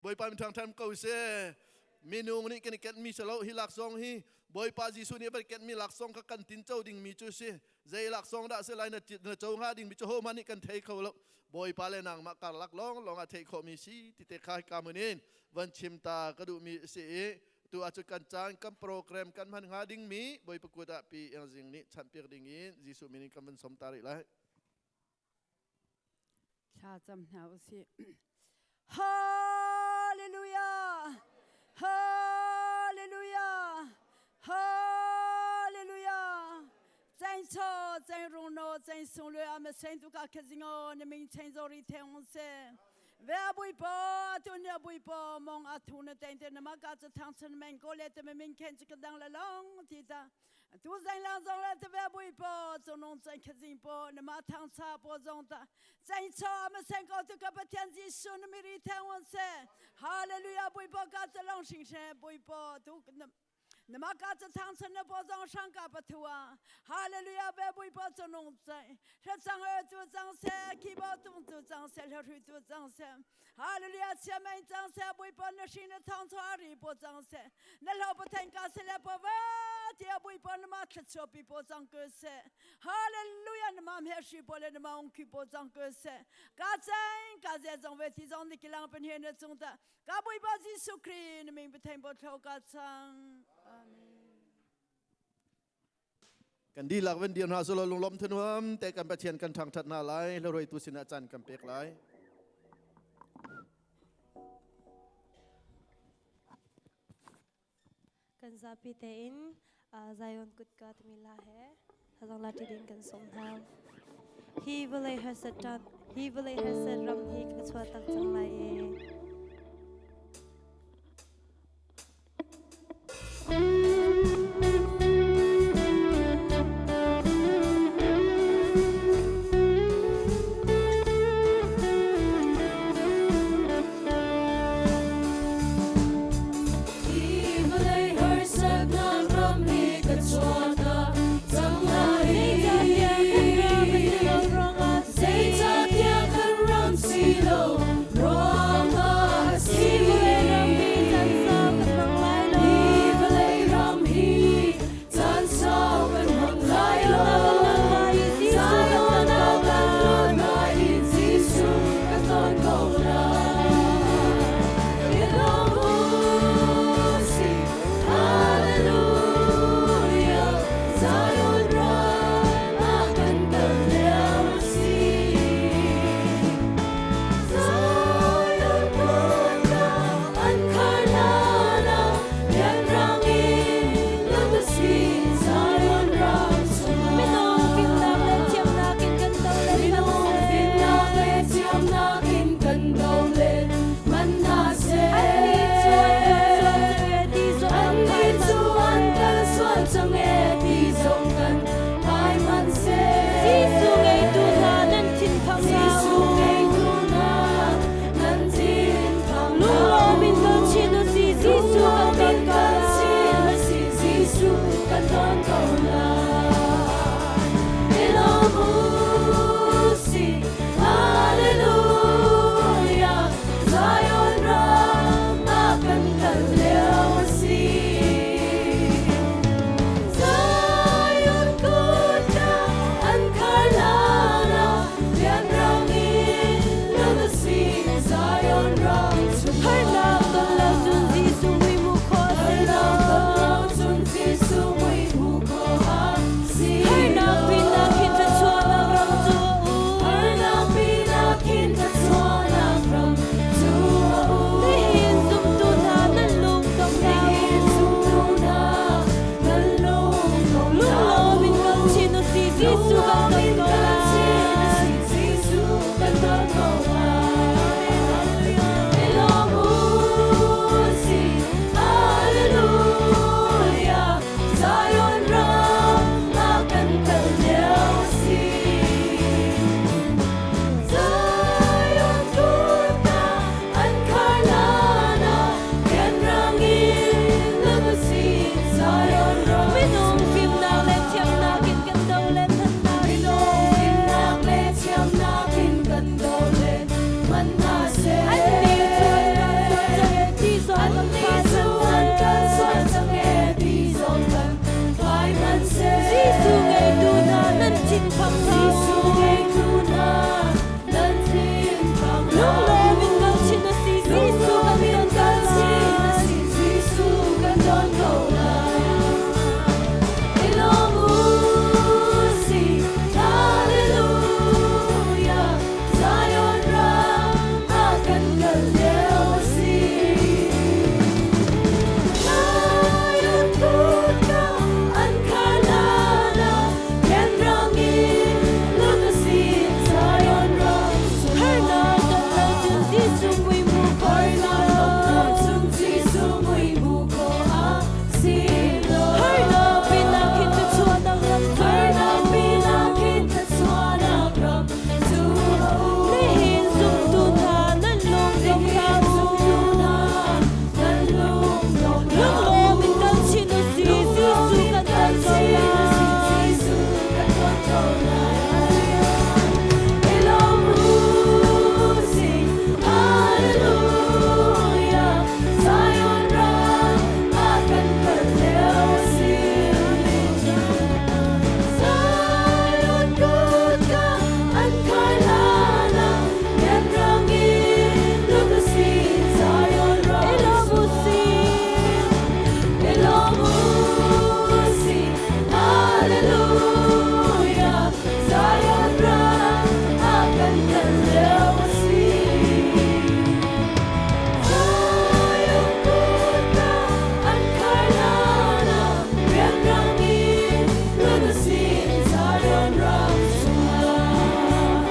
Bawipa min thangthan ko seh. Minung nih kan i kenhmi si lo hi laksawng hi Bawipa Jesuh nih a van kenhmi laksawng kha kan tinco dingmi cu si. Zei laksawng dah si lai na na co hnga dingmi cu hohmanh nih kan thei kho lo. Bawipa le nangmah karlak lawnglawng ah theih khawhmi si ti te kha hika hmun in van chim ta ka duhmi a si i tu ah cu kan caan kan program kan hman hnga dingmi Bawipa kut ah pi Iangzing nih chanhpiak ding in Jesuh min in kan van som ta rih lai. Thla cam hna usih. Hallelujah! Hallelujah! Hallelujah! 真错真荣诺真松略阿们神都嘎克金哦，你们请做里天红色。为阿不波，tu ne 不波，蒙阿土呢等等，那么嘎子汤村门过来，他们明天这个当了浪滴的。 tu zeng lang zong le te ve bui po chung nung zeng khe zing po na ma thang cha po zong ta zeng cho ama seng ko tu ka pathian Jesu na mi ri thang won se hallelujah bui po ka cha long shing she bui po tu na ma ka cha thang chan na po zong shang ka pathua hallelujah ve bui po chung nung zeng hra chang e tu chang se ki bo tung tu chang se hla hui tu chang se Hallelujah chia men cang seh Bawipa na hri na thawng chaw a ri po cang seh na hlo pathen ka se le po va tia Bawipa na ma thla pi po cang ke seh Hallelujah na ma mhe hri po le na ma ung khi po cang ke seh ka chang ka ze zong ve ti zong ni kilang pen he na chung ta ka Bawipa Jesu Christ na ming pathen po thlo ka chang Amen. Kan dihlak van dir hna sulaw lunglawm thanuam te kan Pathian kan thangthat hna lai hlaroi tu sinah caan kan pek lai. Kan zapi tein Zion kutka timi hla he thazang la ṭi ding kan sawm hna. Hi vawlei harsat hi vawlei harsat ram hi ka chuah tak cang lai e. Zeicahtiah kan ram si lo ruangah.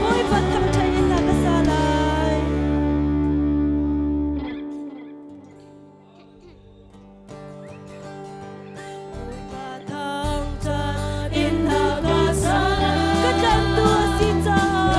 Bawipa thangṭhat in hla ka sa lai. Bawipa thangṭhat in hla ka sa lai. Ka tlantu a si caah.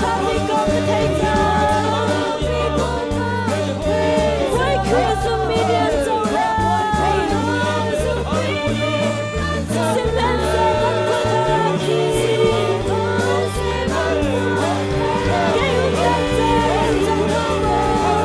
Ṭha bik kong ka thei cang. Bawi Khrih zummi nih an cohlan. Sihmanhsehlaw kan khuathar ah khin kei umnak caan cang lo maw?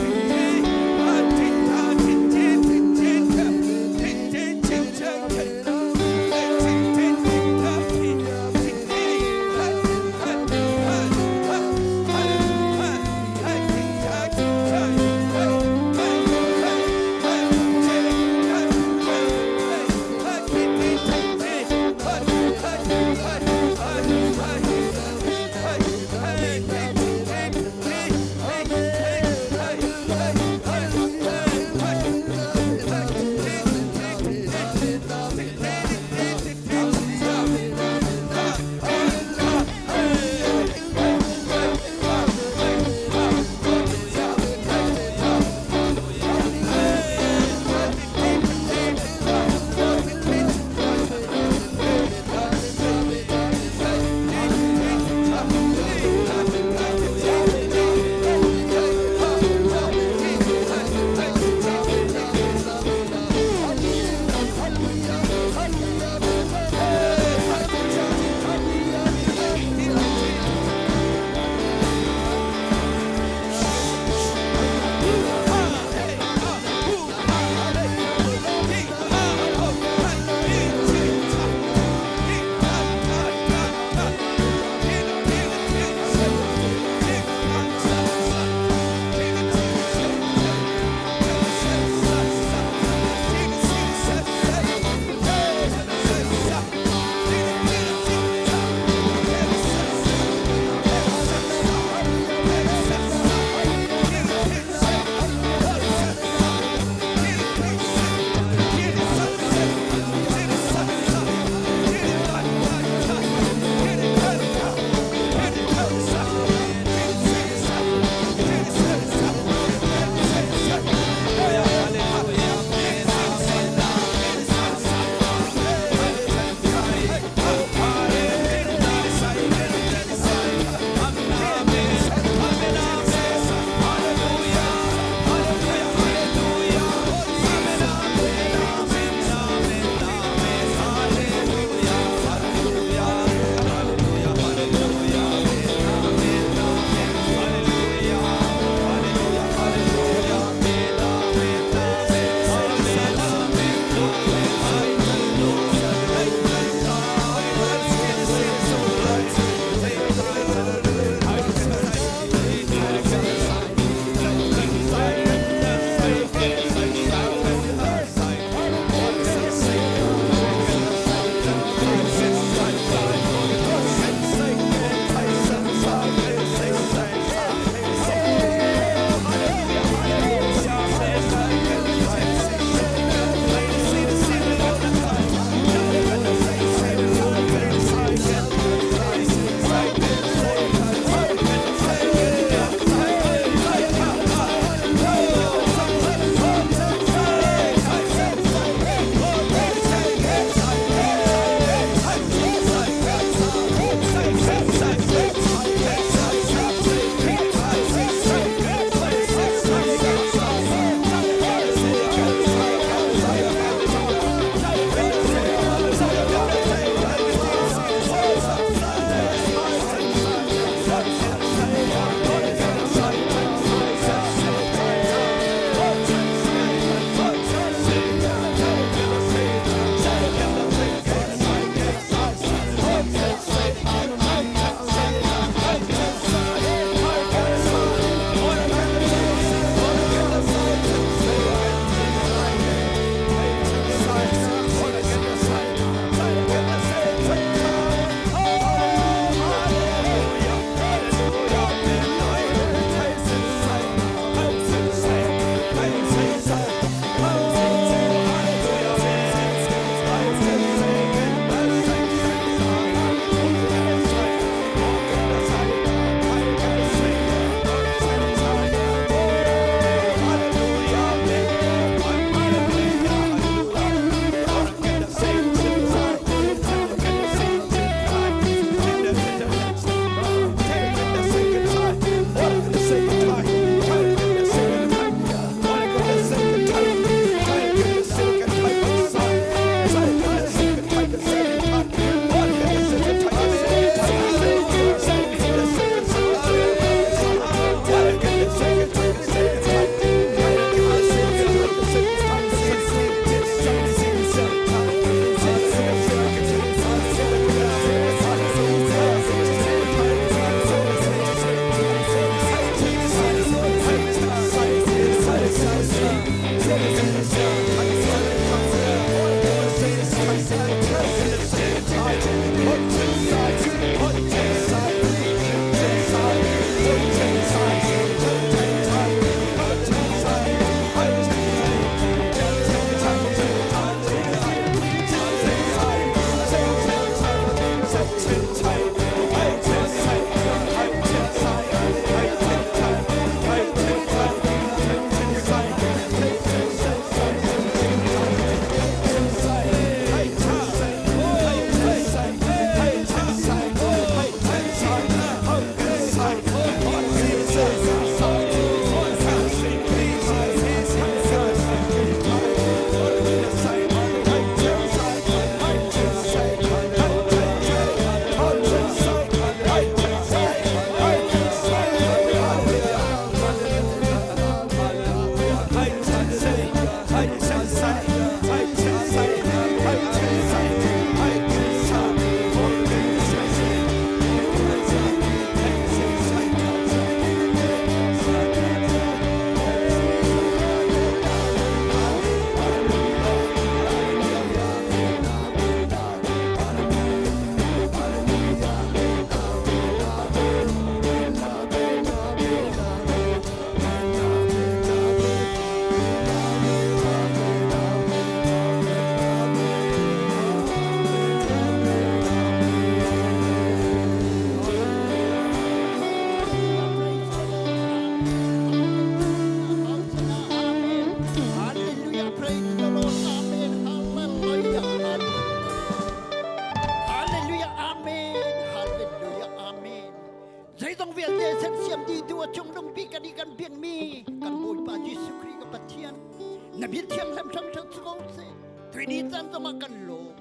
Na bia thianghlim hramhram si ko seh. Tuini caan zongah kan lawm.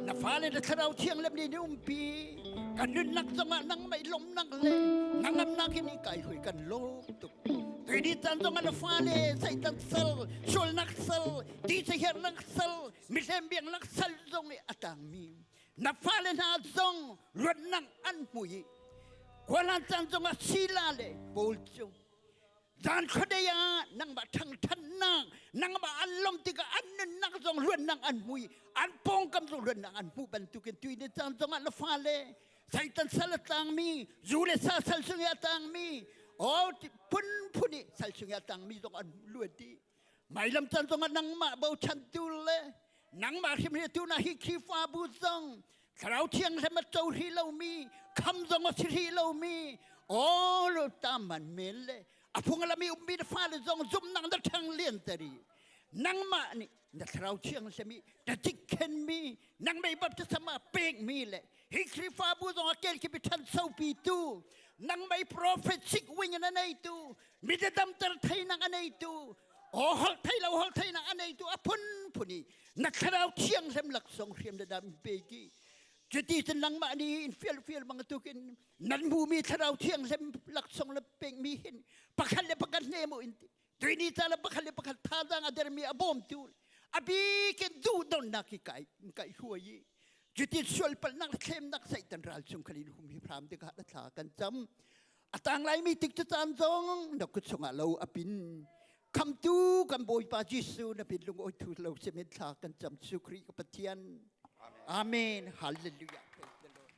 Na fale na thlarau thianghlim nih ni umpi. Kan nunnak zongah nangmah i lawmnak le hnangamnak in i kai hui kan lawm tuk. Tuini caan zongah na fale Satan sal, sualnak sal, ti-sahernak sal, mihlem biaknak sal zong i a tangmi na fale hna zong luatnak an hmu i khuahlan caan zongah Sila le Paul cu zan khuadei ah nangmah ṭhangṭhannak nangmah an lawm tikah an nunnak zong luatnak an hmu i an pawngkam zong luatnak an hmuh bantukin tui ni caan zongah na fale Satan sal a tlangmi zu le sa sal chung i a tangmi oh phunphun i sal chung i a tangmi zong an luat dih. Mailam caan zongah nangmah bochantu le nangmah hrim hi tu na hi Khrihfabu zong Thlarau Thianghlim a co hrih lomi kham zong a si hrih lomi all ta man men le a phunglam i ummi na fale zong zumnak na ṭhang lian tari nangmah nih na Thlarau Thianghlim i na cikhenmi nangmah baptism ah pekmi le hi Khrihfabu zong a kelkip i ṭhansopi tu nangmah i prophet sik wing in a neitu mi damter theinak a neitu aw holh thei lo holh theinak a neitu a phunphun i na thlarau thianghlim laksawng hriam le dam pe ki cuti cun nangmah nih in fial fial bang tukin nan hmumi thlarau thianghlim laksawng le pekmi hin pakhat le pakhat hne mu in ti tuini ca le pakhat le pakhat thazaang a dermi a bawmtu a bikin duhdonnak hi kai kai hruai i cuti sualpalhnak thlemnak Satan ral chung khalin hum hi hram tikah na thla kan cam a tang laimi tik cu caan zong na kut chungah lo a pin khamtu kan Bawipa Jesuh na pin lung oi thu lo simin thla kan cam su Khrih ka Pathian. Amen. Hallelujah. Praise the Lord.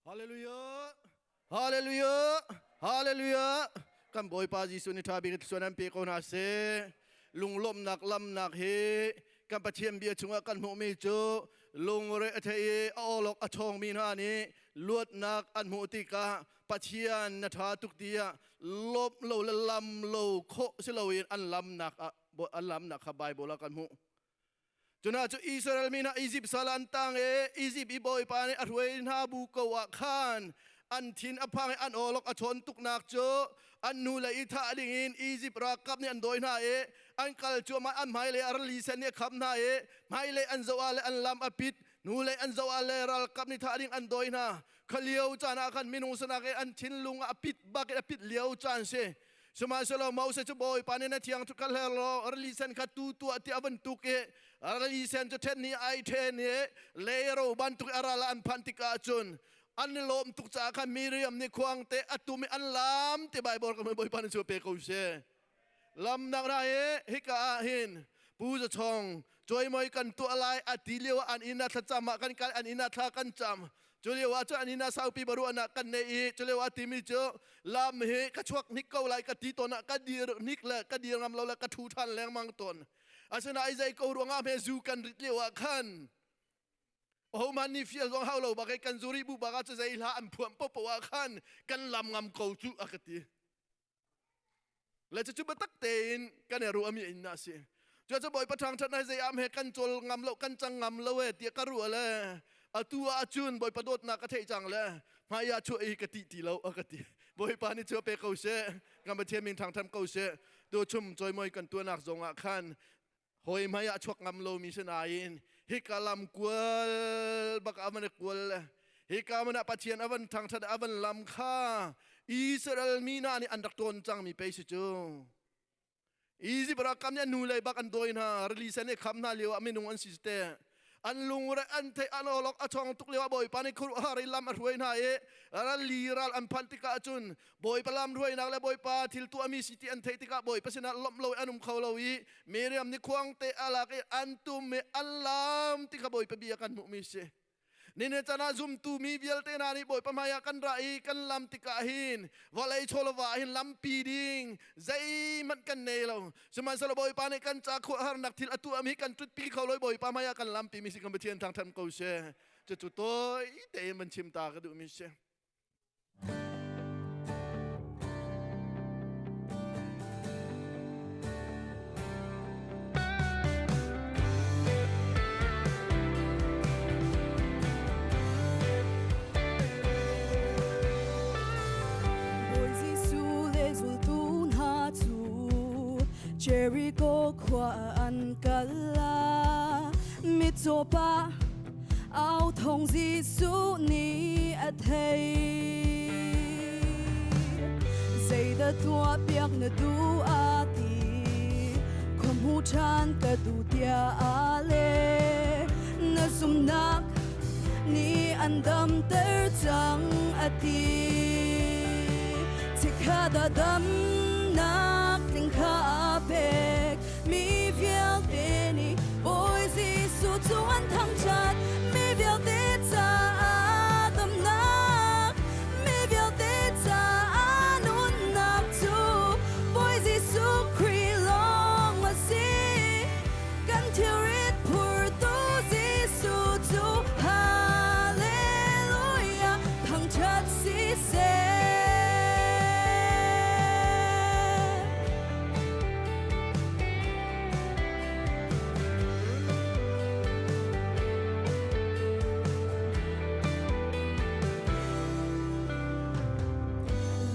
Hallelujah. Hallelujah. Hallelujah. Kan Bawipa Jesuh nih ṭha bik in an pe ko hna seh. Lunglawmhnak lamnak hi kan Pathian bia chungah kan hmuhmi cu lungre a thei i a awlok a ṭhawngmi hna nih luatnak an hmuh tikah Pathian na ṭha tuk tiah lawmh lo le lam lo khawh si loin an lamnak ah an lamnak kha Bible ah kan hmuh. Cuna cu Israel mi hna Izipt sal an tang i Izipt i bawipa nih a hruai hna bu ko ah khan an thin a phang i an awlok a chawn tuknak cu an nu le i thah dingin Izipt ralkap nih an dawi hna i an kal cuahmah an hmailei ah rili sen nih a kham hna i hmailei an zoh ah le an lam a pit hnulei an zoh ah le ralkap nih thah ding an dawi hna kha lio caan ah khan minung sanak i an thinlung ah a pit bak in a pit lio caan si. Sihmanhsehlaw Moses cu Bawipa nih na thiang kal her law rili sen kha tu tuah tiah a van tuk i rili sen cu ṭhen nih ai ṭhen i leiro bantuk a ral an phanh tikah cun an i lawm tuk caah khan Miriam nih khuang te a tum i an lam ti Baibal ka Bawipa nih cu pe ko seh. Lamnak hna hi hika ah hin Pu Za Chong cuaimoi kan tuah lai a ti lio ah an inn ah thlacam ah kan kal an inn ah thla kan cam. Cu lio ah cun an inn ah saupi baruahnak kan nei i cu lio ah timi cu lam hi ka chuak hnik ko lai ka ti tawn ah ka dir hnik le ka dir ngam lo le ka ṭhu ṭhan lengmang tawn. Asinain zei ko ruangah hme zu kan rit lio ah khan hohmanh nih fial zong hau lo bak i kan zuri bu bak ah cu zei hla an phuam popo ah khan kan lam ngam ko cu a ka ti. Le cucu biatak tein kan i ruahmi inn a si. Cucu Bawipa ṭhangṭhat na zei am he kan cawl ngam lo, kan cang ngam lo e tiah ka ruah le atu ah cun Bawipa dawtnak ka theih cang le hmai ah chuah i ka ti ti lo a ka ti. Bawipa nih cu pe ko seh, kan Pathian min ṭhangṭhan ko seh. Tu chum cawimawi kan tuahnak zong ah khan hawi hmai ah chuak ngam lomi si nain hika lam kual bak a van i kual le hika man ah Pathian a van thangthat a van lam kha Israel mi hna nih an rak tawn cangmi pei si cu. Egypt rakam nih an nu lei bak an dawi hna rili sen i kham hna lio ah minung an si te an lungre an theih an awlok a chong tuk lio ah Bawipa nih khuaruahhar i lam a hruai hna i rali ral an phanh tikah cun Bawipa lam hruainak le Bawipa thil tuahmi si ti an theih tikah Bawipa sinah lawmh lo an um kho lo i Miriam nih khuang te a lak i an tum i an lam ti kha Bawipa bia kan hmuhmi si. Nine can ah zumtu mi vialte hna nih Bawipa hmaiah kan ra i kan lam tikah hin vawlei chawlava ah hin lampi ding zeihmanh kan nei lo. Sihmanhsehlaw Bawipa nih kan ca khuaharnak thil a tuahmi kan ṭutpi kho lo i Bawipa hmaiah kan lampi mi si kan Pathian thangṭhat ko seh. Cucu tawi tein van chim ta ka duhmi si. Bawi Jesuh le Jericho khua an kal ah mitcaw pa au thawng Jesuh nih a theih. Zeidah tuah piak na duh a ti, khua hmu ṭhan ka duh tiah a leh. Na zumhnak nih an damter cang a ti. Chikkhat ah damnak tling kha a pek mi vialte nih Bawi Jesuh cu an thangṭhat. Mi vialte caah damnak, mi vialte caah nunnak cu Bawi Jesuh Khrih lawng a si. Kan thilrit phurtu Jesuh cu Hallelujah thangṭhat siseh.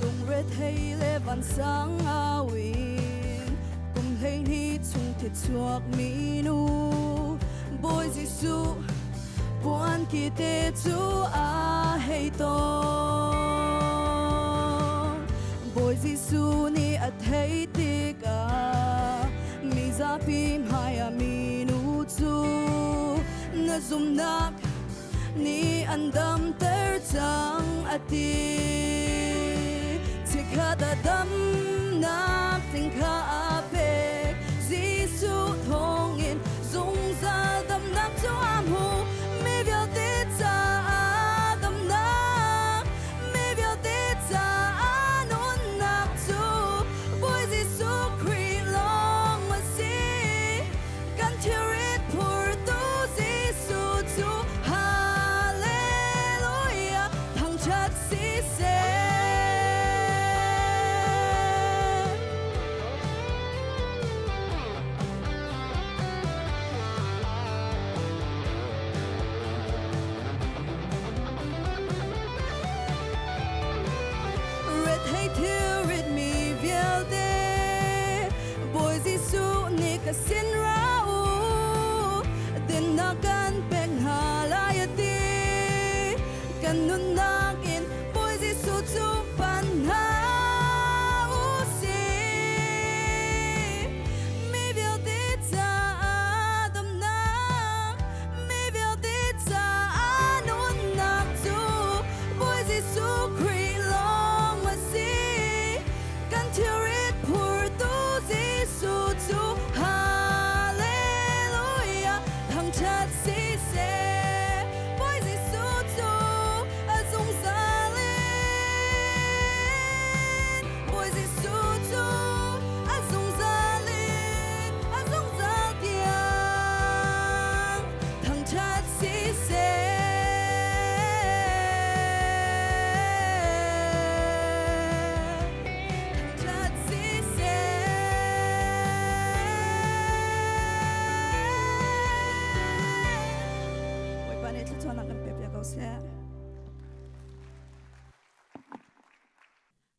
Lungrethei le vansang awin kum 12 chung thi chuak mi nu Bawi Jesuh puan ki te cu a hei tong. Bawi Jesuh nih a theih tikah mizapi hmaiah minu cu na zumhnak nih an damter cang a ti. Chikkhat ah damnak tling kha a pek Jesuh thawngin zungzal damnak cu a hmu. Mi vialte caah damnak, mi vialte caah nunnak cu Bawi Jesuh Khrih lawng a si. Kan thilrit phurtu Jesuh cu Hallelujah thangṭhat siseh. Rethei thilrit mi vialte Bawi Jesuh nih ka sin ra u, dinnak kan pek hna lai a ti. Kan nunnak in Bawi Jesuh cu pan hna u sih. Mi vialte caah damnak, mi vialte caah nunnak cu Bawi Jesuh Khrih lawng a si. Kan thilrit phurtu Jesuh cu Hallelujah thangṭhat siseh. Bawi Jesuh cu a zungzal in, Bawi Jesuh cu a zungzal in, a zungzal tiang thangṭhat siseh. Thangṭhat siseh. Bawipa nih thluachuahnak kan pek piak ko seh.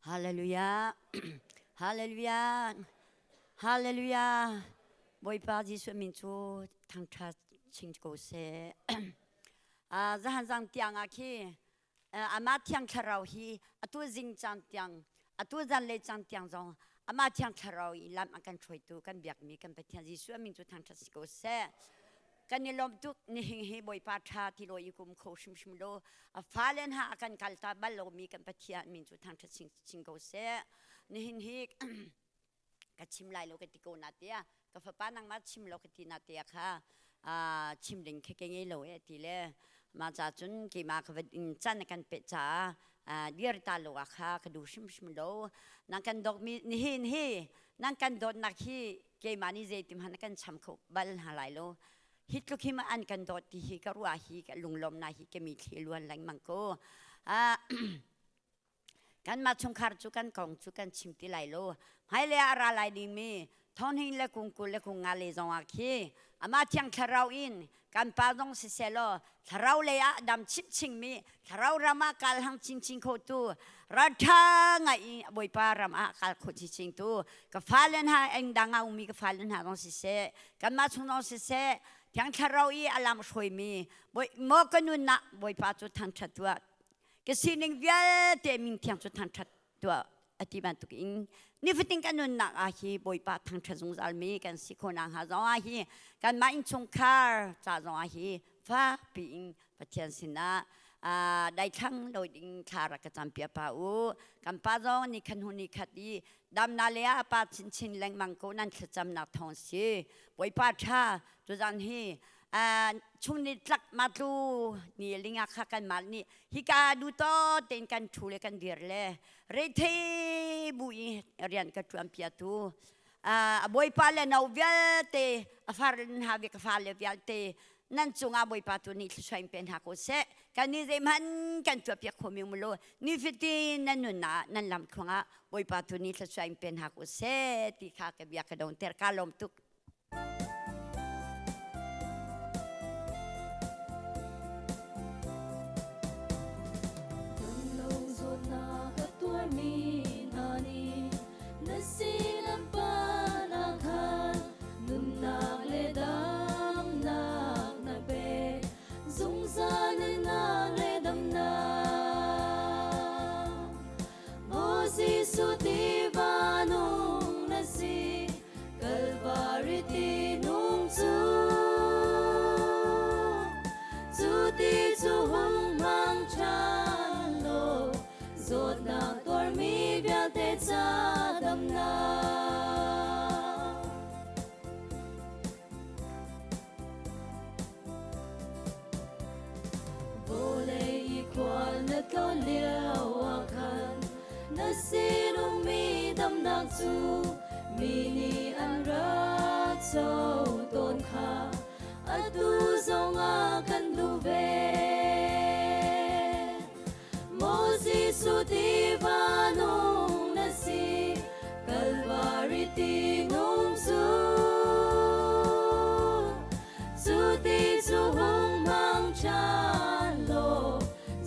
Hallelujah. Hallelujah. Hallelujah. Bawipa Jesuh min cu thangṭhat ching ko seh. Zahan zang tiang ah khi amah thiang thlarau hi atu zing caan tiang atu zanlei caan tiang zong amah thiang thlarau i lam a kan hruaitu kan biakmi kan Pathian Jesuh min cu thangṭhat si ko seh. Kan i lawm tuk nihin hi Bawipa ṭha ti lo i kum kho hrimhrim lo a fale hna a kan kalta bal lomi kan Pathian min cu thangṭhat ching ko seh. Nihin hi ka chim lai lo ka ti ko na tia ka fapa nangmah chim lo ka ti na tia kha chim ding khe ke ngei lo e ti le ma cha cun keima ka chan kan pe cha dir ta lo a kha ka du hrimhrim lo nang kan dok mi nihin hi nang kan dawt nak hi keimah nih zeitim han kan cham kho bal hna lai lo. Hi tluk hi ma an kan dawt ti hi ka ruah hi ka lunglawm na hi ke mi thli luan lengmang ko. Kanmah chungkhar cu kan kong cu kan chim ti lai lo. Hmailei ah a ra lai dingmi thonghing le kungkul le kunga le zongah khi amah thiang thlarau in Kan pa zong siseh law thlarau lei ah dam chinchin mi thlarau ram ah kal hang chinchin kho tu ralṭha ngai i Bawipa ram ah kal kho chinchin tu ka fale hna eng dang ah ummi ka fale hna zong siseh kanmah chung zong siseh Thiang Thlarau i a lam hruaimi maw ka nunnak Bawipa cu thangṭhat tuah ka sining vialte min thiang cu thangṭhat tuah a ti bantuk in nifatin kan nunnak ah hi Bawipa thangṭhat zungzal mi kan si khawh nakhnga zong ah hi kanmah innchungkhar ca zong ah hi fakpi in Pathian sinah daithlang lo ding thla rak ka campiak pa u. Kan pa zong ni khan hu ni khat i damna le ah pa chinchin lengmang ko nan thlacamnak thawng si. Bawipa ṭha tuzan hi chung ni tlak ma tlu ni linga kha kan mal nih hika du to tein kan ṭhu le kan dir le rethei bu i rian ka ṭuan piatu a bawipa le no vialte a far hna ve ka fale vialte nan cungah bawipa tu nih thluachuah in pe hna ko seh. Kan nih zeihmanh kan tuahpiak khomi um lo. Nifatin nan nunnak nan lam thluangah bawipa tu nih thluachuah in pe hna ko seh ti kha ka bia ka donter. Ka lawm tuk. Na sin pa na khan nunnak le damnak na pe zungzal nunnak le damnak. Maw Jesuh tiva nung na si, Kalvari ti nung cu. Cu ti cu hung hmang ṭhan law, zawtnak tuarmi vialte ca damnak. Vawlei i khual na tlawn lio ah khan na sinummi damnak cu mi nih an rak co tawn kha atu zongah kan duh ve. Maw Jesuh tiva nung na si, Kalvari ti nung cu. Cu ti cu hung hmang ṭhan law,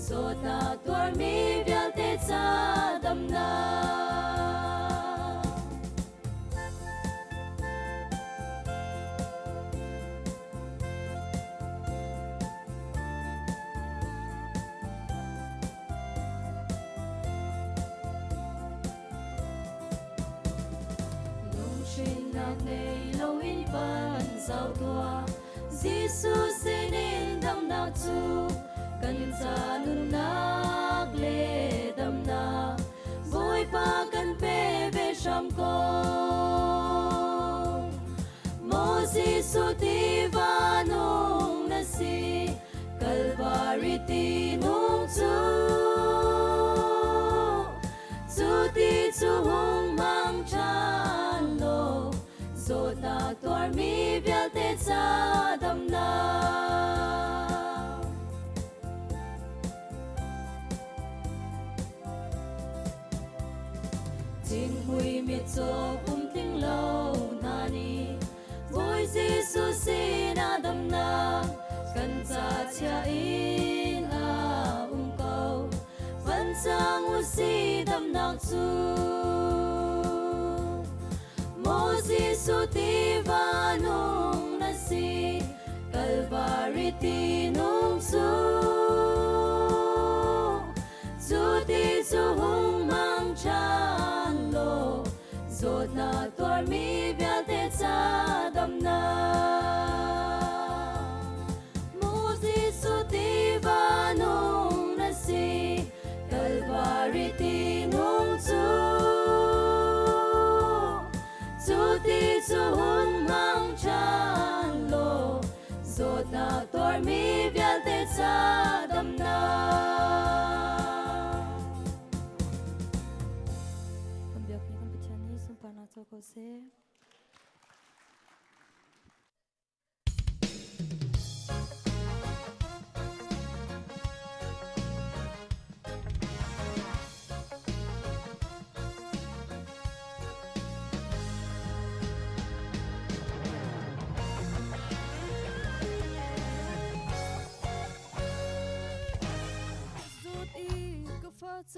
zawtnak tuarmi vialte ca damnak. Lungṭhinnak nei loin pan zau tuah, Jesuh sinin damnak cu kan ca nunnak le damnak Bawipa kan pe ve hram ko. Maw Jesuh tiva nung na si, Kalvari ti nung cu. Cu ti cu hung hmang ṭhan law, zawtnak tuarmi vialte ca damnak. Thinghmui mitcaw pumtling lo hna nih Bawi Jesuh sinah damnak kan ca chia in a um ko. Van cang u si damnak cu. Maw Jesuh tiva nung na si, Kalvari ti nung cu. Cu ti cu hung hmang ṭhan law, zawtnak tuarmi vialte ca damnak. Maw Jesuh tiva nung na si, Kalvari ti nung cu. Cu ti cu hun hmang ṭhan law, zawtnak tuarmi vialte ca damnak. Kan biakmi kan Pathian nih sunparnak co ko seh.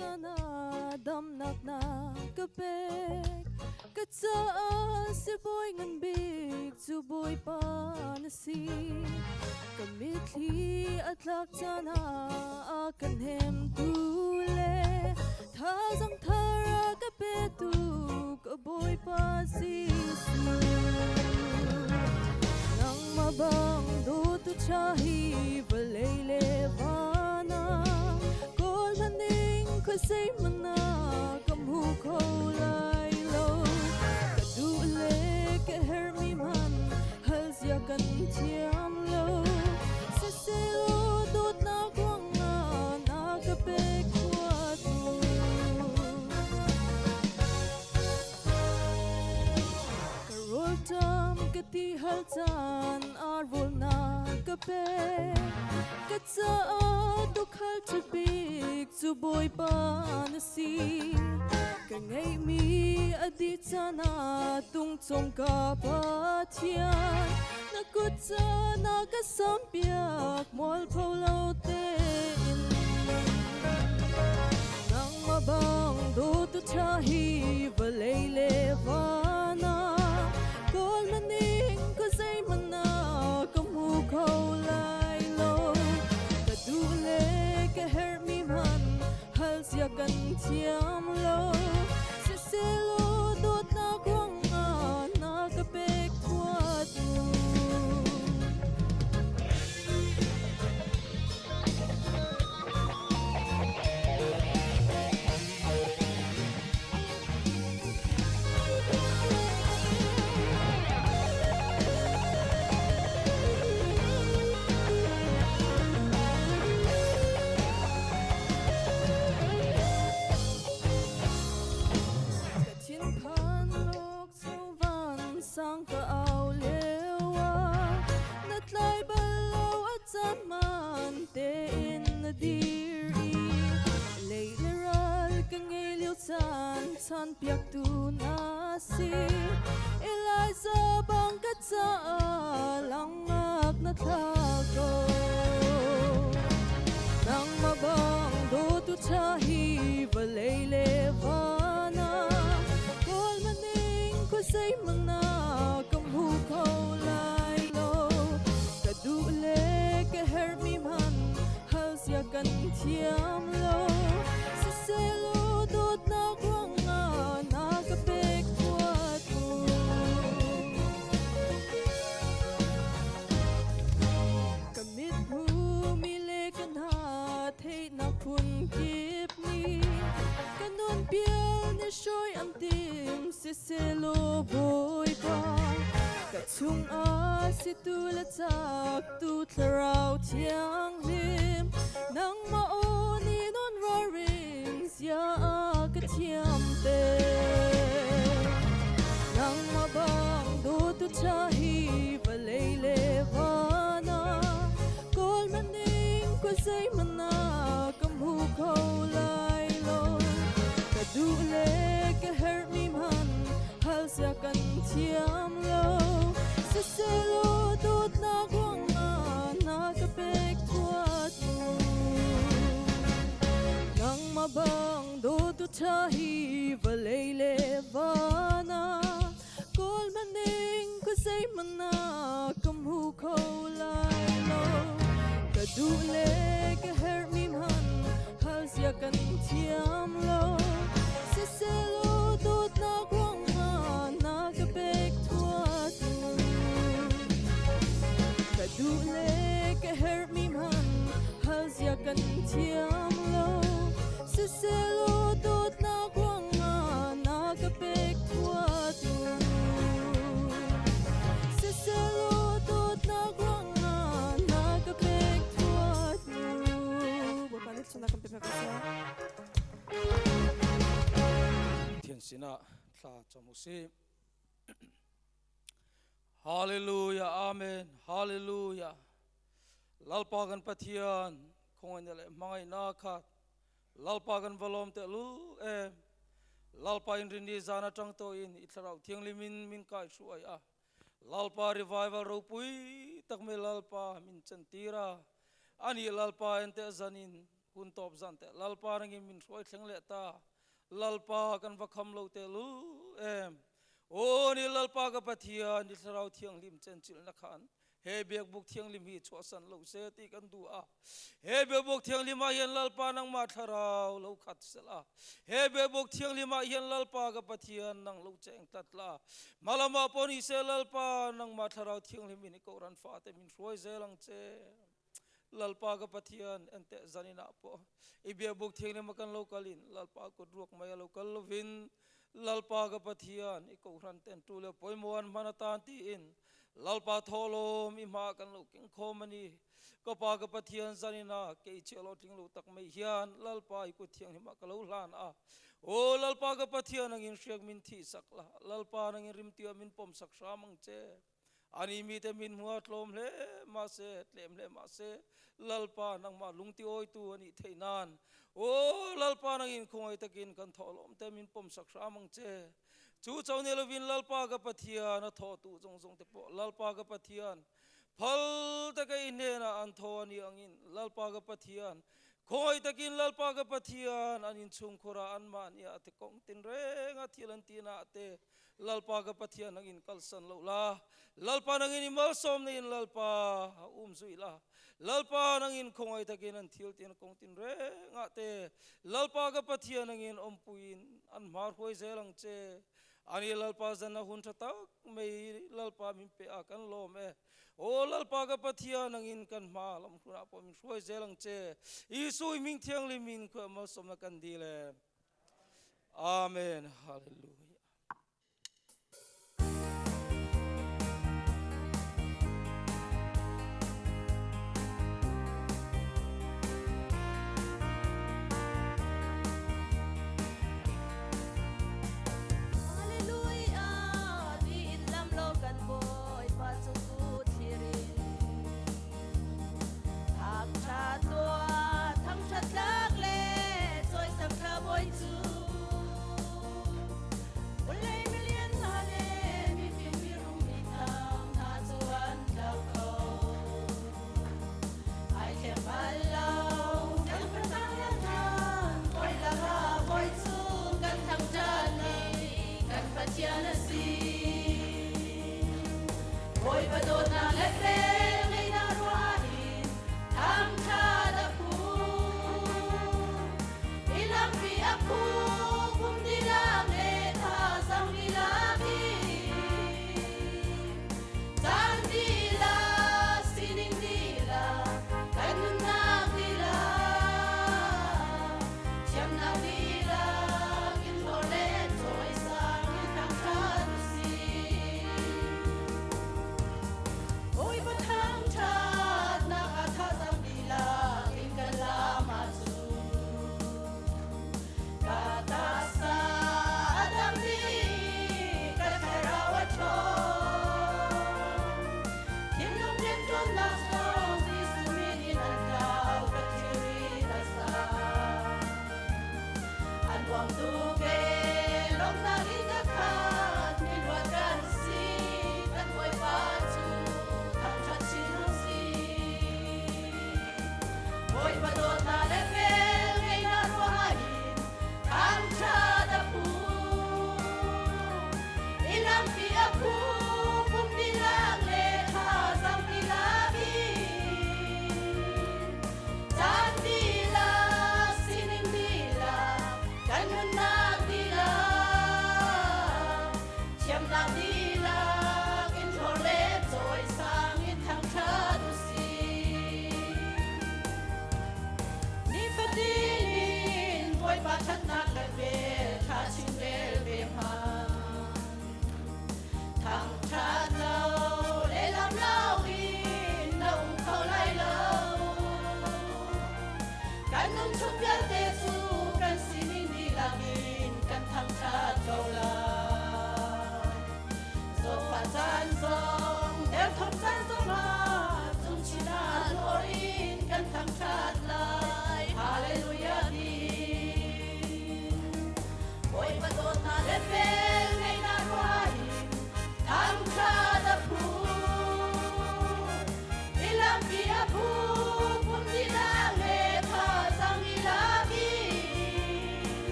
caan ah damnak na ka pek. Ka caah sibawi ngan bik cu Bawipa na si. Ka mitthli a tlak caan ah a ka hnemtu le thazaang thar a ka petu ka Bawipa Jesuh. Nangmah bang dawtu ṭha hi vawlei le van ah kawl hlan khuasei hmanh ah ka hmu kho lai lo. Ka duh le ka herhmi hmanh hal zia kan thiam lo. Siselaw dawtnak ruangah na ka pek huatu. Ka rawlṭam ka ti hal caan ar rawl na ka pek. Ka caah tuukhal ṭha bik cu Bawipa na si. Ka ngeihmi a dih caan ah tungcung ka Pathian. Na kut ca na ka sampiak mualpho lo tein. Nangmah bang dawtu ṭha hi vawlei le van ah kawl maning khuazeihmanh ah ka hmu kho lai lo. Ka duh le ka herhmi hmanh hal zia kan thiam lo. Siselaw dawtnak ruangah na ka pek thuatu. Ka thinphan luk van sang ka au lio ah na tlai bal lo a caan man tein na dir i lei le ral ka ngei lio caan chan piaktu na si. Eliza bang ka caah langak na thla ko. Nangmah bang dawtu ṭha hi vawlei le van ah kawl maning khuazeihmanh ah ka hmu kho lai lo. Ka duh le ka herhmi hmanh hal zia kan thiam lo. Siselaw dawtnak ruangah na ka pek thuatu. Ka mit hmumi le ka hna theihnak phun kip nih ka nun pial ni hruai an tim. Siselaw Bawipa ka chungah situ le cak tu Thlarau Thianghlim nangmah aw nih non ralring zia a ka thiam te. Nangmah bang dawtu ṭha hi vawlei le van ah kawl maning khuazeihmanh ah ka hmu kho lai lo. Ka duh le ka herhmi hmanh hal zia kan thiam lo. Siselaw dawtnak ruangah na ka pek thuatu. Nangmah bang dawtu ṭha hi vawlei le van ah kawl maning khuazeihmanh ah ka hmu kho lai lo. Ka duh le ka herhmi hmanh hal zia kan thiam lo. Siselaw dawtnak ruangah na ka pek thuatu. Ka duh le ka herhmi hmanh hal zia kan thiam lo. Siselaw dawtnak ruangah na ka pek thuatu. Siselaw dawtnak ruangah na ka pek thuatu. Bawipa nih thluachuahnak kan pe piak ko seh. Pathian sinah thla cam u sih. Hallelujah, Amen, Hallelujah. Lalpa kan Pathian, khongaina le hmangaihnak khat Lalpa kan va lawm tehlul em. Lalpa in rini zan atang to in i thlarau thianghlim in min kai hruai a. Lalpa revival ropui tak me Lalpa min chan tira. Ani Lalpa en te zanin. Hun tawp zan te Lalpa nangin min hruai thleng leh ta. Lalpa kan va kham lo te lul em. Aw ni Lalpa ka Pathian ni Thlarau Thianghlim chenchilhna khan he biakbuk thianghlim hi chhuahsan lo se ti kan duh a. He biakbuk thianghlim ah hian Lalpa nangmah Thlarau lo khat sela. He biakbuk thianghlim ah hian Lalpa ka Pathian nang lo cheng tlat la. Hmalam ah pawh ni se Lalpa nangmah Thlarau Thianghlim in i kohhran fate min hruai zel ang che. Lalpa ka Pathian enteh zanin ah pawh i biakbuk thianghlim a kan lo kal in Lalpa kut ruak mai a lo kal lovin Lalpa ka Pathian i kohhran ten tu le pawimawh an hman atan tiin Lalpa thawhlawm i hma kan lo keng khawm a ni. Ka Pa ka Pathian zanin ah kei chiah lo tling lo tak mai hian Lalpa i kut thianghlim ah ka lo hlan a. Aw Lalpa ka Pathian angin hriak min thih sak la, Lalpa nangin rimtuah min pawm sak hram ang che. Ani mite min hmu a tlawm hle mahse, tlem hle mahse, Lalpa nangmah lungtiawitu a nih theih nan, Aw Lalpa nangin khawngaih takin kan thawhlawm te min pawm sak hram ang che. Chu cho ni lovin Lalpa ka Pathian a thawhtu zawng zawng te pawh Lalpa ka Pathian phal taka i hnenah an thaw a nih angin Lalpa ka Pathian khawngaih takin Lalpa ka Pathian an inchhungkhurah anmahni ah te kawng tinreng a thil an tihna ah te Lalpa ka Pathian nangin kalsan loh la, Lalpa nangin i malsawmna in Lalpa a um zui la, Lalpa nangin khawngaih takin an thil tin kawng tin rengah te, Lalpa ka Pathian nangin awmpuiin an hma hruai zel ang che. Ani Lalpa zanna hun tha tak mai Lalpa min pe a kan lawm e. Aw Lalpa ka Pathian nangin kan hma lam hunah pawh min hruai zel ang che. Isu i hming thianghlim in khuah malsawmna kan dil e. Amen. Hallelujah. Hallelujah tiin lam lo kan Bawipa cu thlir in thangṭha tuah thangṭhat tlak le cawisang thla bawi cu vawlei milian hna le mifim mirum mithang hna cu an tlau ko ai thleng bal lo siangpahrang le hna bawi lakah bawi cu kan thangṭhat i kan Pathian a si Bawipa dawtnak le vel ngeihnak ruah hin thangṭhat a phu. I lampi a phu kum dihlak le thazaang dihlak in. Caan dihlak, sining dihlak, kan nunnak dihlak, thiamnak dihlak in hlawr le cawisang in thangṭhat u sih. Bawipa thangṭhatnak ah thazaang dihlak in kan lam ahcun ka taksa a dam dih, ka thlarau a ṭhawng. Thinlung rianṭuannak zong Jesuh min in an tlau, ka thilri a sang. A nuam tuk ee, lawmhnak in ka khat, miluat kan si, kan Bawipa cu thangṭhat chin u sih. Bawipa dawtnak le vel ngeihnak ruangah hin thangṭhat a phu. I lampi a phu, pum dihlak le thazaang dihlak in. Caan dihlak, sining dihlak, kan nunnak dihlak.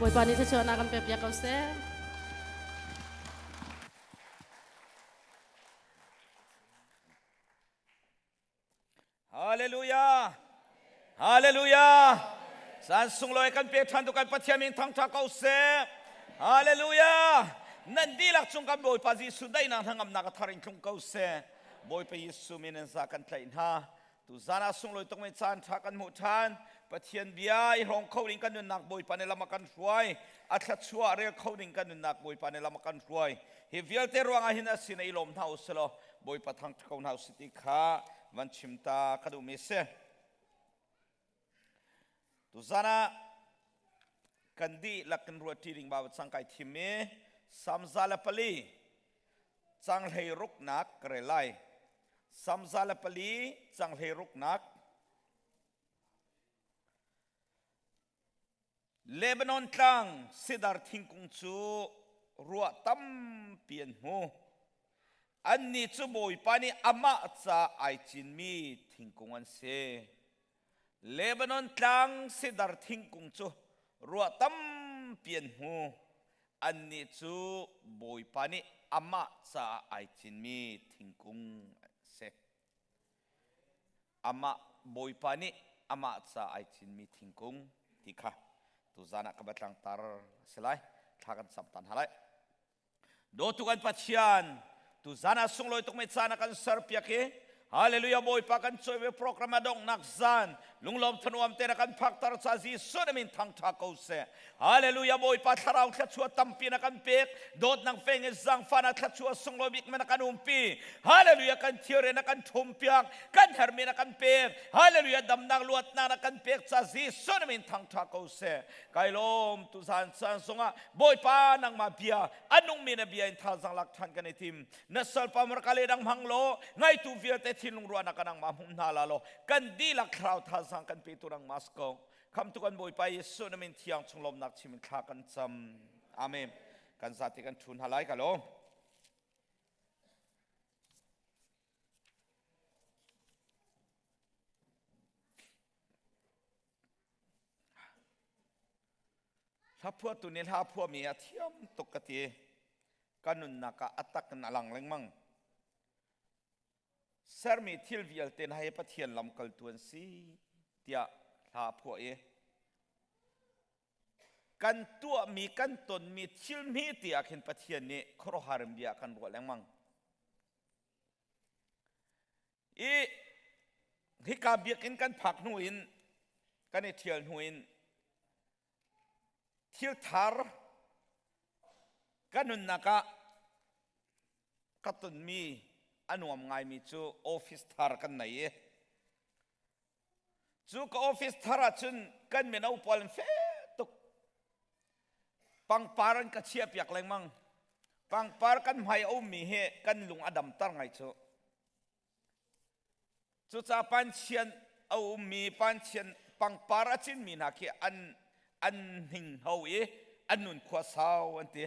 Bawipa nih thluachuahnak kan pek piak ko seh. Hallelujah. Hallelujah. San sunglawi kan pe ṭhan tu kan Pathian min thangṭha ko seh. Hallelujah. Nan dihlak cung kan Bawipa Jesuh daihnak hnangamnak a thar in tlung ko seh. Bawipa Jesuh min in za kan tlaih hna. Tu zan ah sunglawi tuk mi caan ṭha kan hmuh ṭhan. Pathian bia i hrawng kho ding kan nunnak Bawipa nih lam a kan hruai. A thluachuah rel kho ding kan nunnak Bawipa nih lam a kan hruai. Hi vialte ruangah hin a sin i lawm hna u sih law Bawipa thangṭhat ko hna usih ti kha van chim ta ka duhmi a si. Tuzan ah kan dihlak kan ruahṭi ding Baibal cang kai thim i Salm 104 cang 16nak ka rel lai. Salm 104 cang 16nak Lebanon tlang sidar thingkung cu ruah tampi an hmu. Annih cu Bawipa nih amah ca ai cinmi thingkung an si. Lebanon tlang sidar thingkung cu ruah tampi an hmu. Annih cu Bawipa nih amah caah ai cinmi thingkung an si. Amah Bawipa nih amah ca ai cinmi thingkung ti kha tuzan ah ka va tlangtar a si lai. Thla kan cam tan hna lai. Dawtu kan Pathian, tuzan ah sunglawi tuk mi caan a kan serpiak i Hallelujah Bawipa kan cawi ve program a donghnak zan lunglawm thanuam te na kan phakter ca Jesuh na min thangtha ko seh. Hallelujah Bawipa thlarau thluachuah tampi na kan pek dawtnak feng in zangfah na thluachuah sunglawi bik na kan umpi Hallelujah kan thilri na kan thum piak kan hermi na kan pek Hallelujah damnak luatnak na kan pek ca Jesuh na min thangtha ko seh kai lawm tu zan caan zongah Bawipa nangmah bia anung mi na bia in thazang lak than kan i tim na salpa marka le dang hmang law ngaitu vialte thinlung ruahnak ka nangmah hmum hna la law kan dihlak thlarau thazang kan pe tu nang mas ko Khamtu kan Bawipa Jesuh na min thiang chung lawmnak chim in thla kan cam. Amen. Kan zate kan ṭhu hna lai ka lo. Hla phuahtu nih hla phuahmi a thiam tuk ka ti. Ka nunnak ah a tak in a lang lengmang. Sermi thil vialte hna hi Pathian lamkaltu an si tiah hla a phuah i kan tuahmi kan tonmi thil hme te ah khin Pathian nih khuaruahhar in bia a kan ruah lengmang. I hika biakinn kan phak hnu in kan i ṭhial hnu in thil thar ka nunnak ah ka tonmi a nuam ngaimi cu office thar kan nei i cu ka office thar ahcun kan mino pawl an fe tuk pangpar an ka chiah piak lengmang pangpar kan hmai a ummi hi kan lung a damter ngai cu Cucaah panchian a ummi panchian pangpar a cinmi hna khi an an hninghno i an nun khua sau an ti.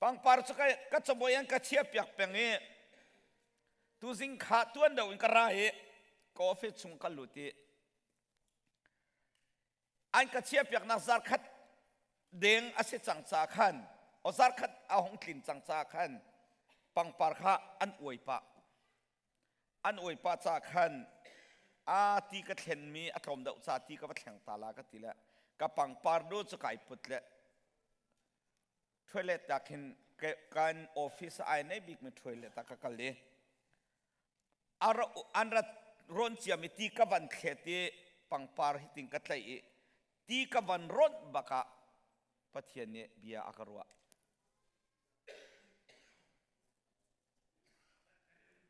Pangpar cu ka cabuai an ka chia piak peng i tuzing kha tuan deuh in ka ra i ka office chung ka lut i an ka chiahpiaknak zarkhat deng a si cang ca khan o zarkhat a hung tlin cang ca khan pangpar kha an uai pah an uai pah ca khan a ti ka thlenmi a tlawm deuh ca ti ka va thleng ta la ka ti le ka pangpar du cu kai put le toilet ta khin kan office ai nei bik mi toilet ta ka kal i an rat rawn ciami ti ka van thlet i pangpar hi ting ka tlaih i ti ka van rawnh bak ah Pathian nih bia a ka ruah.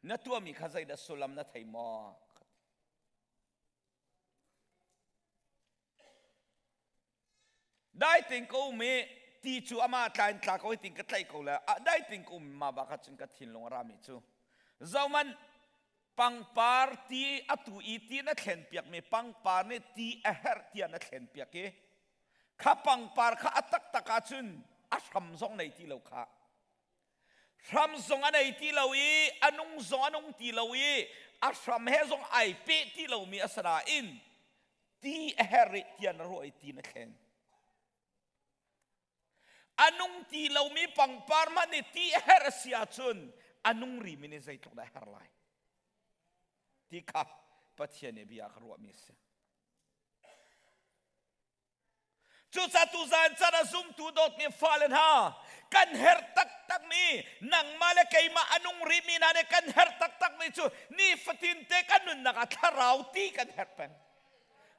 Na tuahmi kha zeidah sullam na thei maw? Dai tein ka um i ti cu amah tla in tla ko hi tin ka tlaih ko le ah dai tein ka um ma ba kha cun ka thinlung a rami cu zohman pangpar ti atu i ti na thlen piak mi pangpar nih ti a herh tiah na thlen piak i kha pangpar kha a taktak ahcun a hram zong nei ti lo kha hram zong a nei ti lo i a nung zong a nung ti lo i a hram he zong ai peh ti lomi a si nain ti a herh i tiah na ruah i ti na thlen. A nung ti lomi pangpar hmanh nih ti a herh a si ahcun a nung rimi nih zeitluk dah a herh lai ti kha Pathian nih bia ka ruahmi a si. Cucaah tuzaan caan ah zumtu dawtmi fale hna, kan herh taktakmi nangmah le keimah a nung rihmi hna nih kan herh taktakmi cu nifatin te kan nunnak ah thlarau ti kan herh peng.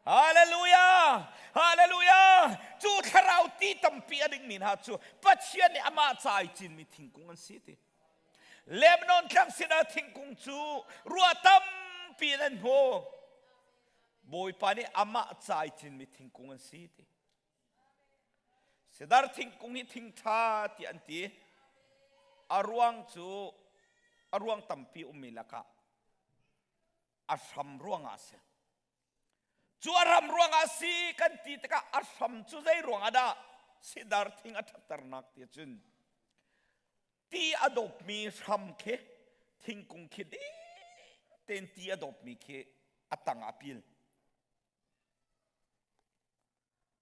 Hallelujah! Hallelujah! Cu thlarau ti tampi a dingmi hna cu Pathian nih amah ca i cinmi thingkung an si ti. Lebanon tlang sinah thingkung cu ruah tampi in an hmu. Bawipa nih amah ca i cinmi thingkung an si ti. Sidar thingkung hi thing ṭha ti an ti. A ruang cu a ruang tampi ummi lakah a hram ruangah a si. Cu a ram ruangah a si kan ti tikah a hram cu zei ruangah dah sidar thing a ṭhatternak ti cun ti a dawpmi hram khi thingkung khi ding tein ti a dawpmi khi a tang ah a pil.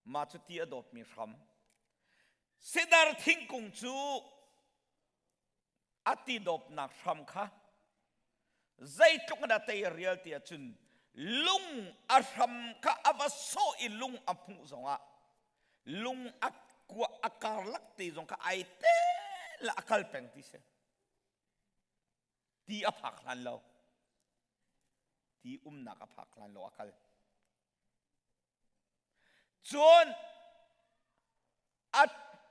Mah cu ti a dawpmi hram. Sidar thingkung cu a ti dawpnak hram kha zeitluk in a tei rial ti ahcun lung a hram kha a va sawh i lung a hmuh zongah lung a kua a karlak te zong kha ai te la a kal peng ti si. Ti a phak hlan lo. Ti umnak a phak hlan lo a kal. Cun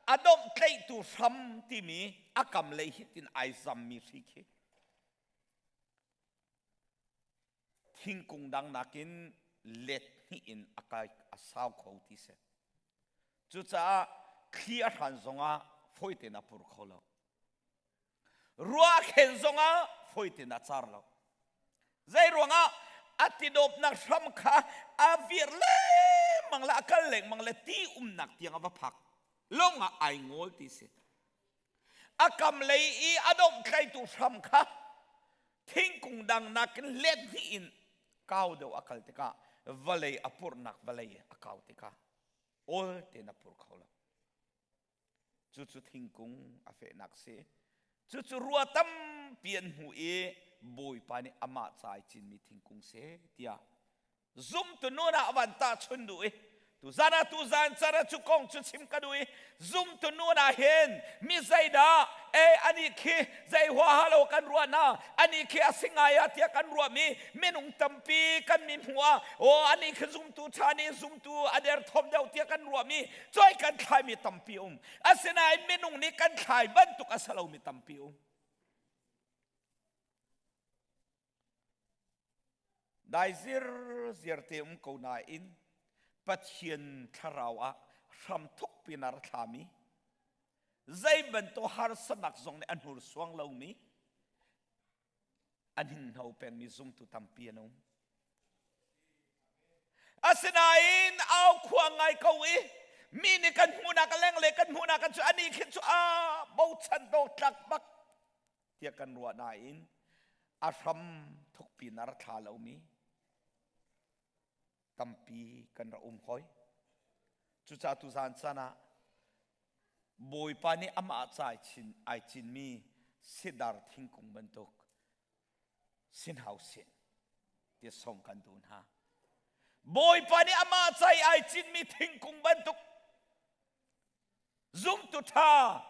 a domh tlaihtu hram timi a kam lei hitin ai zammi hri khi thingkung dang nakin let hnih in a kai a sau kho ti si. Cucaah thli a hran zongah fawi tein a pur kho lo. Ruah khen zongah fawi tein a car lo. Zei ruangah a tidawpnak hram kha a vir lengmang le a kal lengmang le ti umnak tiang a va phak lawng ah ai ngawl ti si. A kam lei i a domhtlaitu hram kha thingkung dang nakin let hnih in kau deuh a kal tikah vawlei a purhnak vawlei a kau tikah awl tein a pur kho lo. Cucu thingkung a fehnak si. Cucu rua tampi an hmu i Bawipa nih amah ca i cinmi thingkung si tiah zumtu nun ah van tahchun duh i tuzan ah tuzan car ah cu kong cu chim ka duh i zumtu nun ah hin mi zeidah e ani khi zei huaha lo kan ruah na ani khi a si ngai ah tiah kan ruahmi minung tampi kan mi hmuh ah aw ani khi zumtu ṭha nih zumtu a derthawm deuh tiah kan ruahmi Cuai kan thlaimi tampi um. Asinain minung nih kan thlai bantuk a si lomi tampi um. Dai zir te um ko nain Pathian thlarau ah hram thuk pin a ra thlami zei bantuk harsanak zong nih a hnursuang lomi a hninghno pengmi zumtu tampi an um. Asinain au khua ngai ko i mi nih kan hmuhnak a leng le kan hmuhnak kan cu ani khin cu a bochan dawtlak bak tiah kan ruah nain a hram thukpi nar thla lomi tampi kan ra um hoi. Cucaah tuzaan caan ah Bawipa nih amah ca ai cinmi sidar thingkung bantuk sin hau sin ti song kan duh hna. Bawipa nih amah ca i ai cinmi thingkung bantuk zumtu ṭha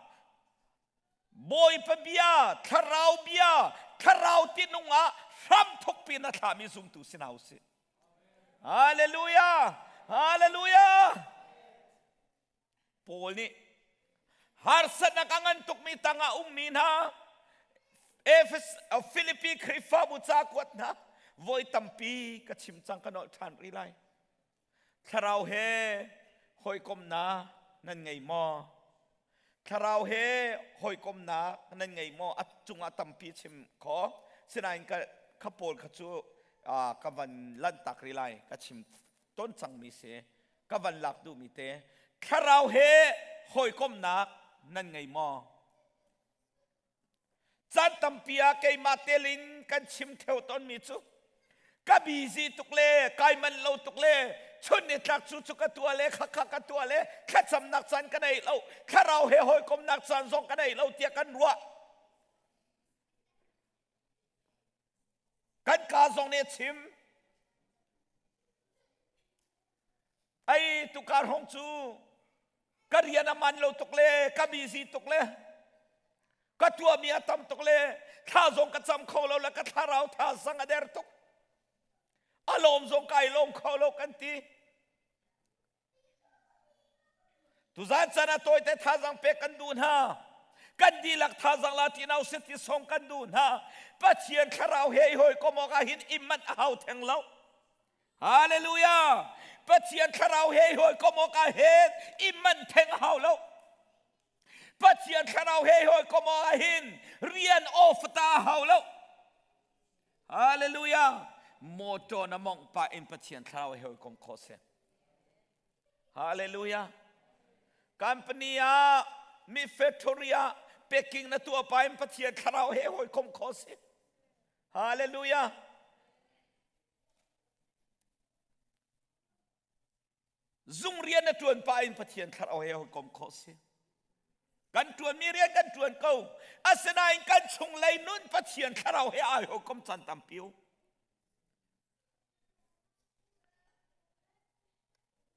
Bawipa bia, thlarau bia, thlarau tinung ah hram thukpi na thlami zumtu si hna usih. Hallelujah! Hallelujah! Paul nih harsatnak a ngan tukmi tangah ummi hna Efes Philippi Khrihfabu ca kuat hna voi tampi ka chim cang ka nolh ṭhan rih lai. Thlarau he hawikomhnak nan ngei maw? Thlarau he hawikomhnak nan ngei maw? A cungah tampi chim kho. Sinain ka kha pawl kha cu ka van lanhtak rih lai. Ka chim ton cangmi si. Ka van lak duhmi te. Thlarau he hawikomhnak nan ngei maw? Caan tampi ah keimah telin kan chim theo tawnmi cu ka busy tuk le kai manh lo tuk le Chun ni tlak cu cu ka tua le kha kha ka tua le thlacamnak caan ka nei lo. Thlarau he hawikomnak caan zong ka nei lo tiah kan ruah. Kan ka zong nih a chim. Ai tukar hong cu ka rian a man lo tuk le ka busy tuk le ka tuahmi a tam tuk le thla zong ka cam kho lo le ka thlarau tha zang a der tuk. A lawm zong kai lawm kho lo kan ti. Tuzan caan ah tawite thazaang pek kan duh hna. Kan dihlak thazaang la ti nau sit ti song kan duh hna. Pathian thlarau he i hawikom awk ah hin i manh a hau theng lo. Hallelujah! Pathian thlarau he i hawikom awk ah hin i manh theng a hau lo. Pathian thlarau he i hawikom awk ah hin rian off ta a hau lo. Hallelujah! Motor na mongh pah in Pathian thlarau he hawikom khawh si. Hallelujah. Company ah mi factory ah packing na tuah pa in Pathian thlarau he hawikom kho si. Hallelujah. Zung rian na tuan pa in Pathian thlarau he hawikom kho si. Kan tuan mi rian kan tuan ko. Asinain kan chunglei nun Pathian thlarau he ai hawikom chan tampi u.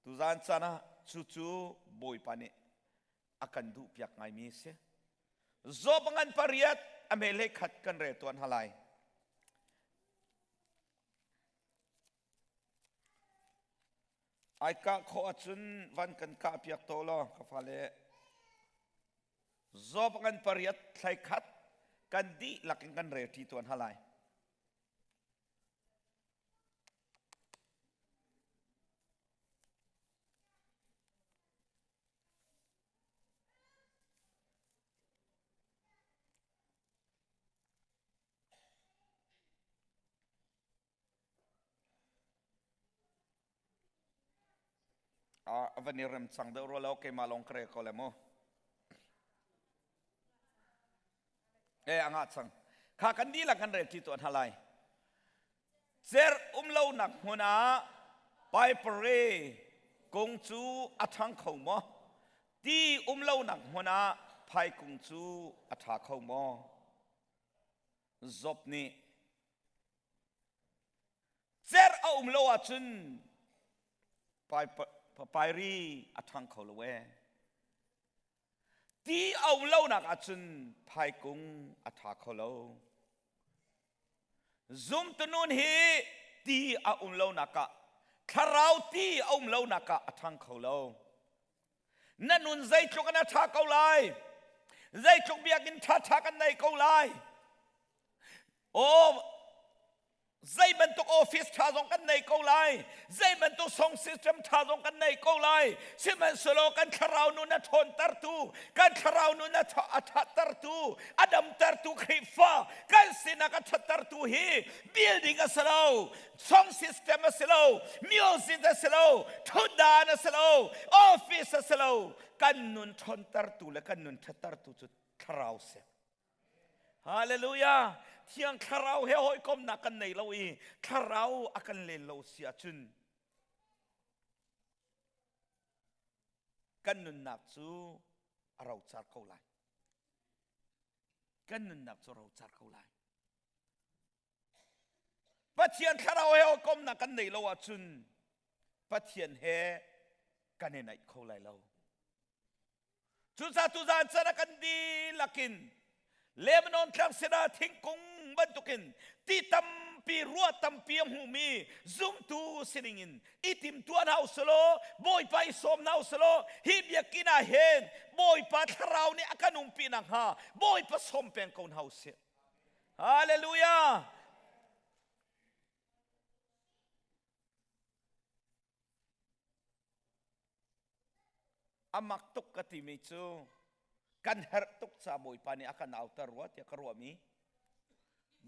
Tuzaan caan ah cucu Bawipa nih a kan duhpiak ngaimi a si. Job ngan pariat a mele khat kan rel tuan halai. Ai kah khawh ahcun van kan kah piak to law ka fale Job ngan pariat thlai khat kan dihlak in kan rel ṭi tuan halai. A van i rem cang deuh rua lo keimah lawng ka rel ko le mu. E a ngah cang. Kha kan dihlak kan rel ṭi tuah hna lai. Cer um lonak hmun ah paipare kung cu a ṭhang kho maw? Ti um lonak hmun ah phaikung cu a ṭha kho maw? Job nih cer a um lo ahcun pairi a ṭhang kho lo ee. Ti a um lonak ahcun phaikung a ṭha kho lo. Zumtu nun hi ti a um lonak ah thlarau ti a um lonak ah a ṭhang kho lo. Na nun zeitluk in a ṭha ko lai. Zeitluk biakinn ṭhaṭha kan nei ko lai. Aw zei bantuk office ṭha zong kan nei ko lai zei bantuk song system ṭha zong kan nei ko lai sihmanhsehlaw kan thlarau nun a ṭhawntertu kan thlarau nun a ṭhattertu a damtertu Khrihfa kan sinak a ṭhattertu hi building a si lo song system a si lo music a si lo ṭhutdan a si lo office a si lo kan nun ṭhawntertu le kan nun ṭhattertu cu thlarau si Hallelujah! Thiang Thlarau he hawikomnak kan nei lo i Thlarau a kan len lo si ahcun kan nunnak cu a rocar ko lai. Kan nunnak cu a rocar ko lai. Pathian Thlarau he hawikomnak kan nei lo ahcun Pathian he kan i naih kho lai lo. Cucaah tuzaan can ah kan dihlak in Lebanon tlang sinah thingkung bantukin ti tampi ruah tampi a hmumi zumtu sining in i timtuah hna usulaw Bawipa i sawm hna usulaw hi biakinn ah hin Bawipa thlarau nih a kan umpi nakhnga Bawipa sawm peng ko hna usih. Hallelujah! A mak tuk ka timi cu kan herh tuk ca Bawipa nih a kan auter rua tiah ka ruahmi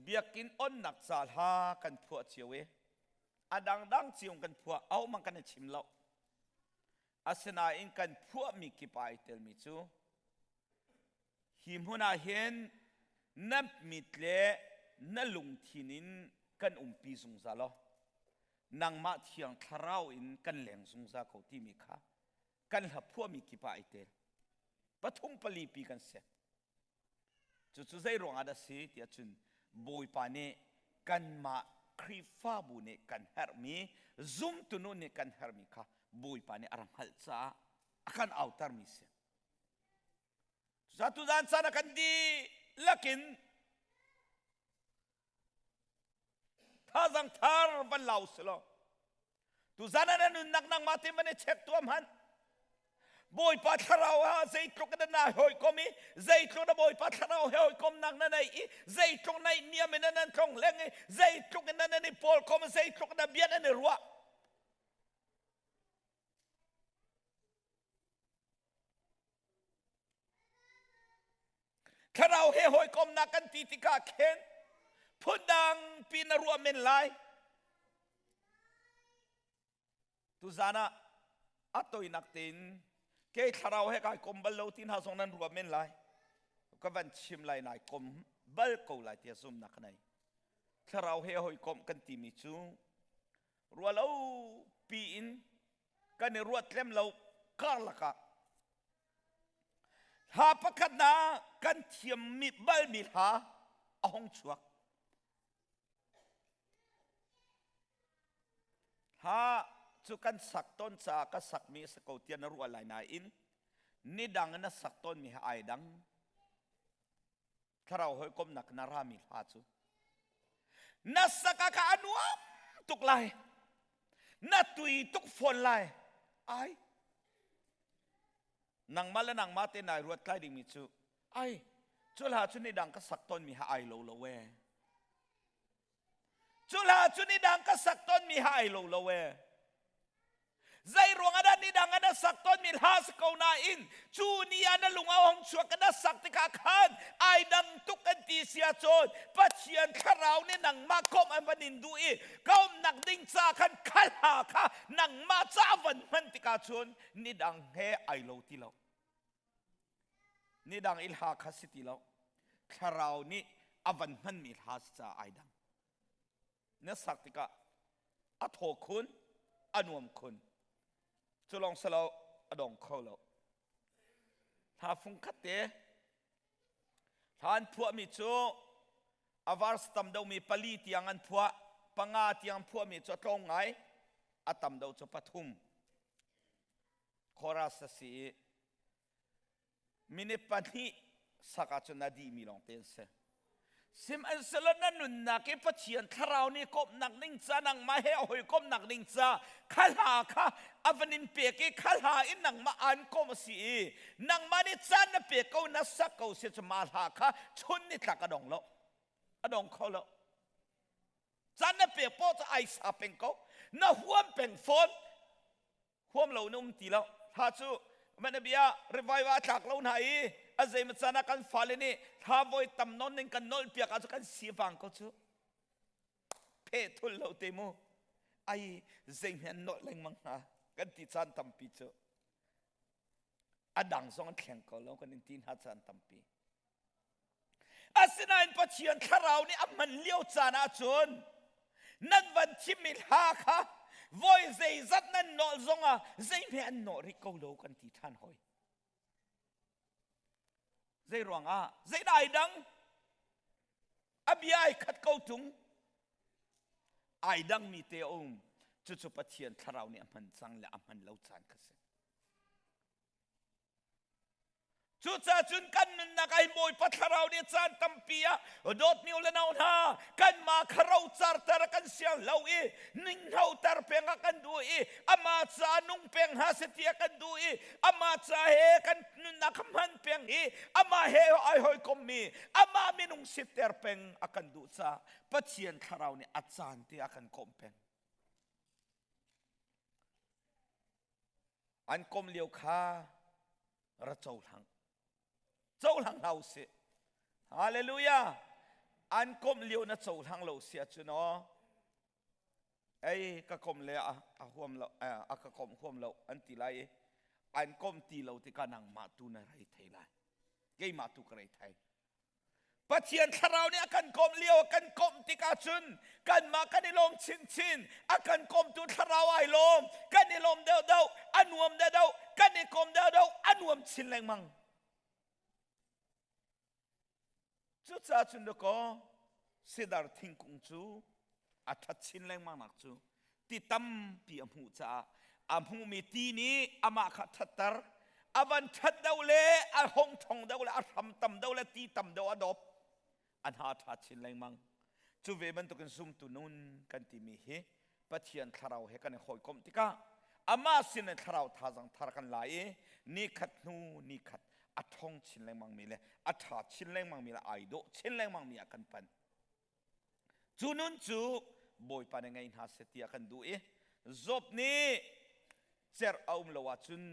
biakinn onnak ca hla kan phuah cio i a dangdang cio kan phuah a umang kan i chim lo asinain kan phuahmi kip ah ai telmi cu hi hmun ah hin na mit le na lungthin in kan umpi zungzal aw. Nangmah thiang thlarau in kan leng zungzal ko timi kha kan hla phuahmi kip ah ai tel. Pathum pali pi kan si. Cucu zei ruangah dah si tiah cun Bawipa nih kanmah Khrihfabu nih kan herhmi zumtu nu nih kan herhmi kha Bawipa nih a rak hngalh caah a kan autermi si. Cucaah tuzaan caan ah kan dihlak in thazang thar van lau selaw tuzan ah na nunnak nangmah te van i check tuah hmanh. Bawipa thlarau ah zeitluk na na hawikom i zeitluk na Bawipa thlarau he hawikomnak na nei i zeitluk na niam in nan tlong leng i zeitluk in nan i pawlkom zeitluk na bia nan i ruah. Thlarau he hawikomnak kan ti tikah khin phundang pi na ruah men lai. Tuzan ah a toinak tein kei thlarau he kai kom bal lo ti hna zong nan ruah men lai. Ka van chim lai nai kom bal ko lai tiah zumnak ka nei. Thlarau he hawikom kan timi cu rualo pi in kan i ruat lem lo karlak ah hla pakhat na kan thiam mi balmi hla a hong chuak. Hla cu kan sak tawn caah ka sakmi a si ko tiah na ruah lai nain ni dang na sak tawnmi he ai dang. Thlarau hawikomnak na rami hla cu na sak ah kha a nuam tuk lai, na tui tuk fawn lai. Ai, nangmah le nangmah te nai ruat tlai dingmi cu ai, cu hla cu ni dang ka sak tawnmi ha ai lo lo e, cu hla cu ni dang ka sak tawnmi ha ai lo lo e. Zei ruang ah dah ni dang ah na sak tawnmi hla si ko nain cu ni ah na lung a hong chuak na sak tikah khan ai dang tuk an ti sia cun Pathian thlarau nih nangmah komh an van in duh i komhnak ding ca khan kha hla kha nangmah ca van hman tikah cun ni dang he ai lo ti lo. Ni dang i hla kha si ti lo. Thlarau nih a van hmanmi hla si caah ai dang. Na sak tikah a thaw khun, a nuam khun. Cu lawng si lo, a dong kho lo. Hla fung khat te hla an phuahmi cu a verse tam deuhmi pali tiang an phuah, panga tiang phuahmi cu a tlawm ngai, a tam deuh cu pathum. Chorus a si i minute pahnih sak ahcun a dihmi lawng te an si. Sihmanhsehlaw na nunnak i Pathian thlarau nih komhnak ning ca nangmah he a hawikomhnak ning ca kha hla kha a van in pek i kha hla in nangmah aan komh a si i nangmah nih caan na pek ko na sak ko si cu mah hla kha chun ni tlak a dong lo, a dong kho lo. Caan na pek poh cu ai sa peng ko, na huam peng fawn. Huam lo na um ti lo. Thla cu mana bia revival a tlak lo hna i a zeimaw caan ah kan fale nih thla voi tam nawn ning kan nolh piak ahcun kan sivang ko cu. Pheh thul lo te mu. Ai zeihme an nolh lengmang hna kan ti caan tampi cu. A dang zong an thleng ko lo kan in ti hna caan tampi. Asinain Pathian thlarau nih a hman lio caan ahcun nan van thimmi hla kha voi zeizat nan nawl zongah zeihme an nawh rih ko lo kan ti ṭhan hoi. Zei ruangah? Zeidah ai dang? A bia ai khat ko ṭung. Ai dangmi te a um. Cucu Pathian thlarau nih a hman cang le a hman lo caan kha si. Cucaah cun kan nunnak ah hin Bawipa Thlarau nih caan tampi ah dawtmi u le nau hna kanmah kha rocarter a kan siang lo i ninghnoter peng a kan duh i amah ca nung peng hna seh ti a kan duh i amah ca he kan nunnak kha hman peng i amah he ai hawikommi amah minung siter peng a kan duh caah Pathian Thlarau nih a caan te a kan komh peng. An kom lio kha ra cohlang. Cohlang hlah usih. Hallelujah. An kom lio na cohlang lo si ahcun aw ei ka kom le a huam lo a ka kom huam lo an ti lai i an kom ti lo tikah nangmah tu na rei thei lai. Keimah tu ka rei thei. Pathian thlarau nih a kan komh lio a kan komh tikah cun kanmah kan i lawm chinchin a kan komtu thlarau ai lawm kan i lawm deuhdeuh a nuam deuhdeuh kan i kom deuhdeuh a nuam chin lengmang cucaah cun dakaw sidar thingkung cu a ṭhat chin lengmang nak cu ti tampi a hmuh caah a hmuhmi ti nih amah kha ṭhatter a van ṭhat deuh le a hong ṭhong deuh le a hram tam deuh le ti tam deuh a dawp a hna ṭha chin lengmang cu ve bantukin zumtu nun kan timi hi Pathian thlarau he kan i hawikomh tikah amah sin in thlarau thazang thar kan la i ni khat hnu ni khat a ṭhong chin lengmang mi le a ṭha chin lengmang mi le ai dawh chin lengmang mi ah kan pan Cu nun cu Bawipa nih ngei hna seh tiah kan duh i Job nih cerh a um lo ahcun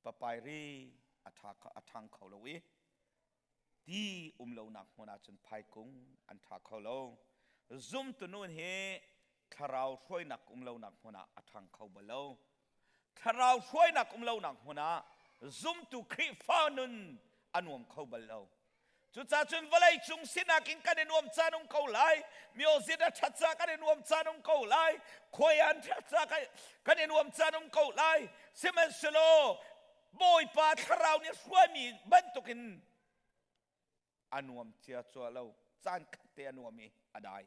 papairi a ṭhang kho lo i ti um lonak hmun ahcun phaikung an ṭha kho lo. Zumtu nun hi thlarau hruainak um lonak hmun ah a ṭhang kho bal lo. Thlarau hruainak um lonak hmun ah zumtu Khrihfa nun a nuam kho bal lo. Cucaah cun vawlei cung sinak in kan i nuam caan um ko lai. Music a ṭhat ca kan i nuam caan um ko lai. Khuai an ṭhat ca kan i nuam caan um ko lai. Sihmanhsehlaw Bawipa thlarau nih hruaimi bantukin a nuam cia cua lo. Caan khat te a nuam i a dai.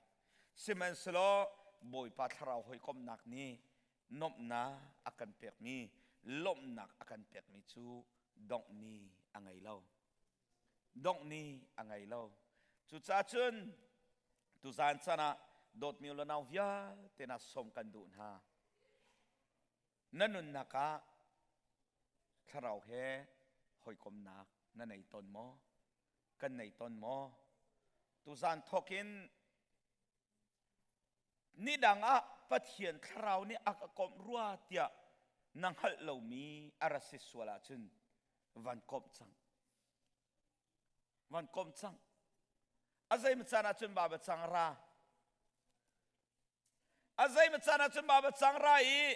Sihmanhsehlaw Bawipa thlarau hawikomhnak nih nuamhnak a kan pekmi, lawmhnak a kan pekmi cu dongh ni a ngei lo. Dongh ni a ngei lo. Cucaah cun tuzaan caan ah dawtmi le nau vialte na sawm kan duh hna. Na nunnak ah thlarau he hawikomnak na nei tawn maw? Kan nei tawn maw? Tuzaan thawk in Nidang ah Pathian thlarau nih a ka komh rua tiah na hngalh lomi a ra si sual ahcun van komh cang. Van komh cang. A zeimaw caan ahcun baba cang ra. A zeimaw caan ahcun baba cang ra i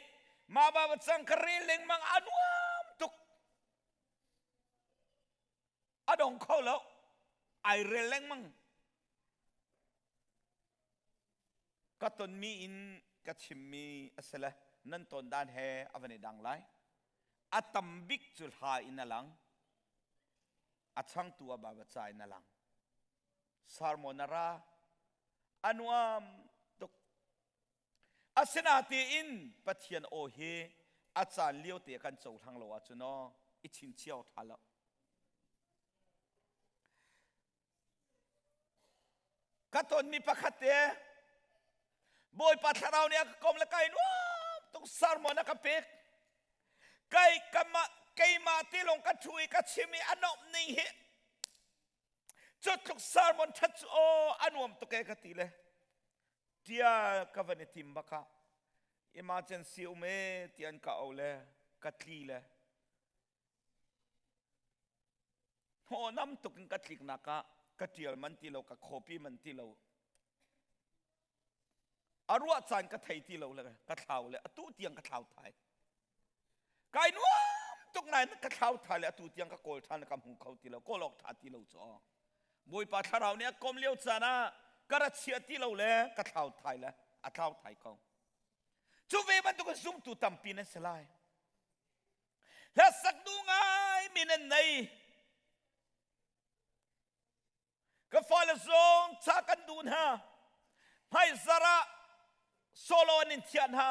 mah baba cang ka rel lengmang a nuam tuk. A dong kho lo. Ai rel lengmang. Ka tonmi in ka chimmi a si le nan ton dan he a van i dang lai. A tam bik cu hla in a lang. A changtu a baba ca in a lang. Sermon a ra. A nuam tuk. Asinain Pathian aw hi a caan lio te kan cohlang lo ahcun aw i chingchiao ṭha lo. Ka tonmi pakhat te Bawipa thlarau nih a ka kom le kai nuam tuk sermon a ka pek. Kai kama keimah te lawng ka thu i ka chim i a nomh ning hi cu tluk sermon ṭhat cu aw a nuam tuk e ka ti le tia ka van i tim bak ah emergency um e ti an ka au le ka tli le Hnawhnam tuk in ka tliknak ah ka ṭial man ti lo, ka copy man ti lo. A ruah caan ka thei ti lo le ka thlau le atu tiang ka thlau thai. Kai nuam tuk nain ka thlau thai le atu tiang ka kawl ṭhan le ka hmu kho ti lo, kawl awk ṭha ti lo cu. Bawipa thlarau nih a kom lio caan ah ka ra chia ti lo le ka thlau thai le a thlau thai ko. Cu ve bantuk in zumtu tampi nan si lai. Hlasak duh ngai mi nan nei. Ka fale zong cha kan duh hna. Hmaizar ah solo an in thiah hna.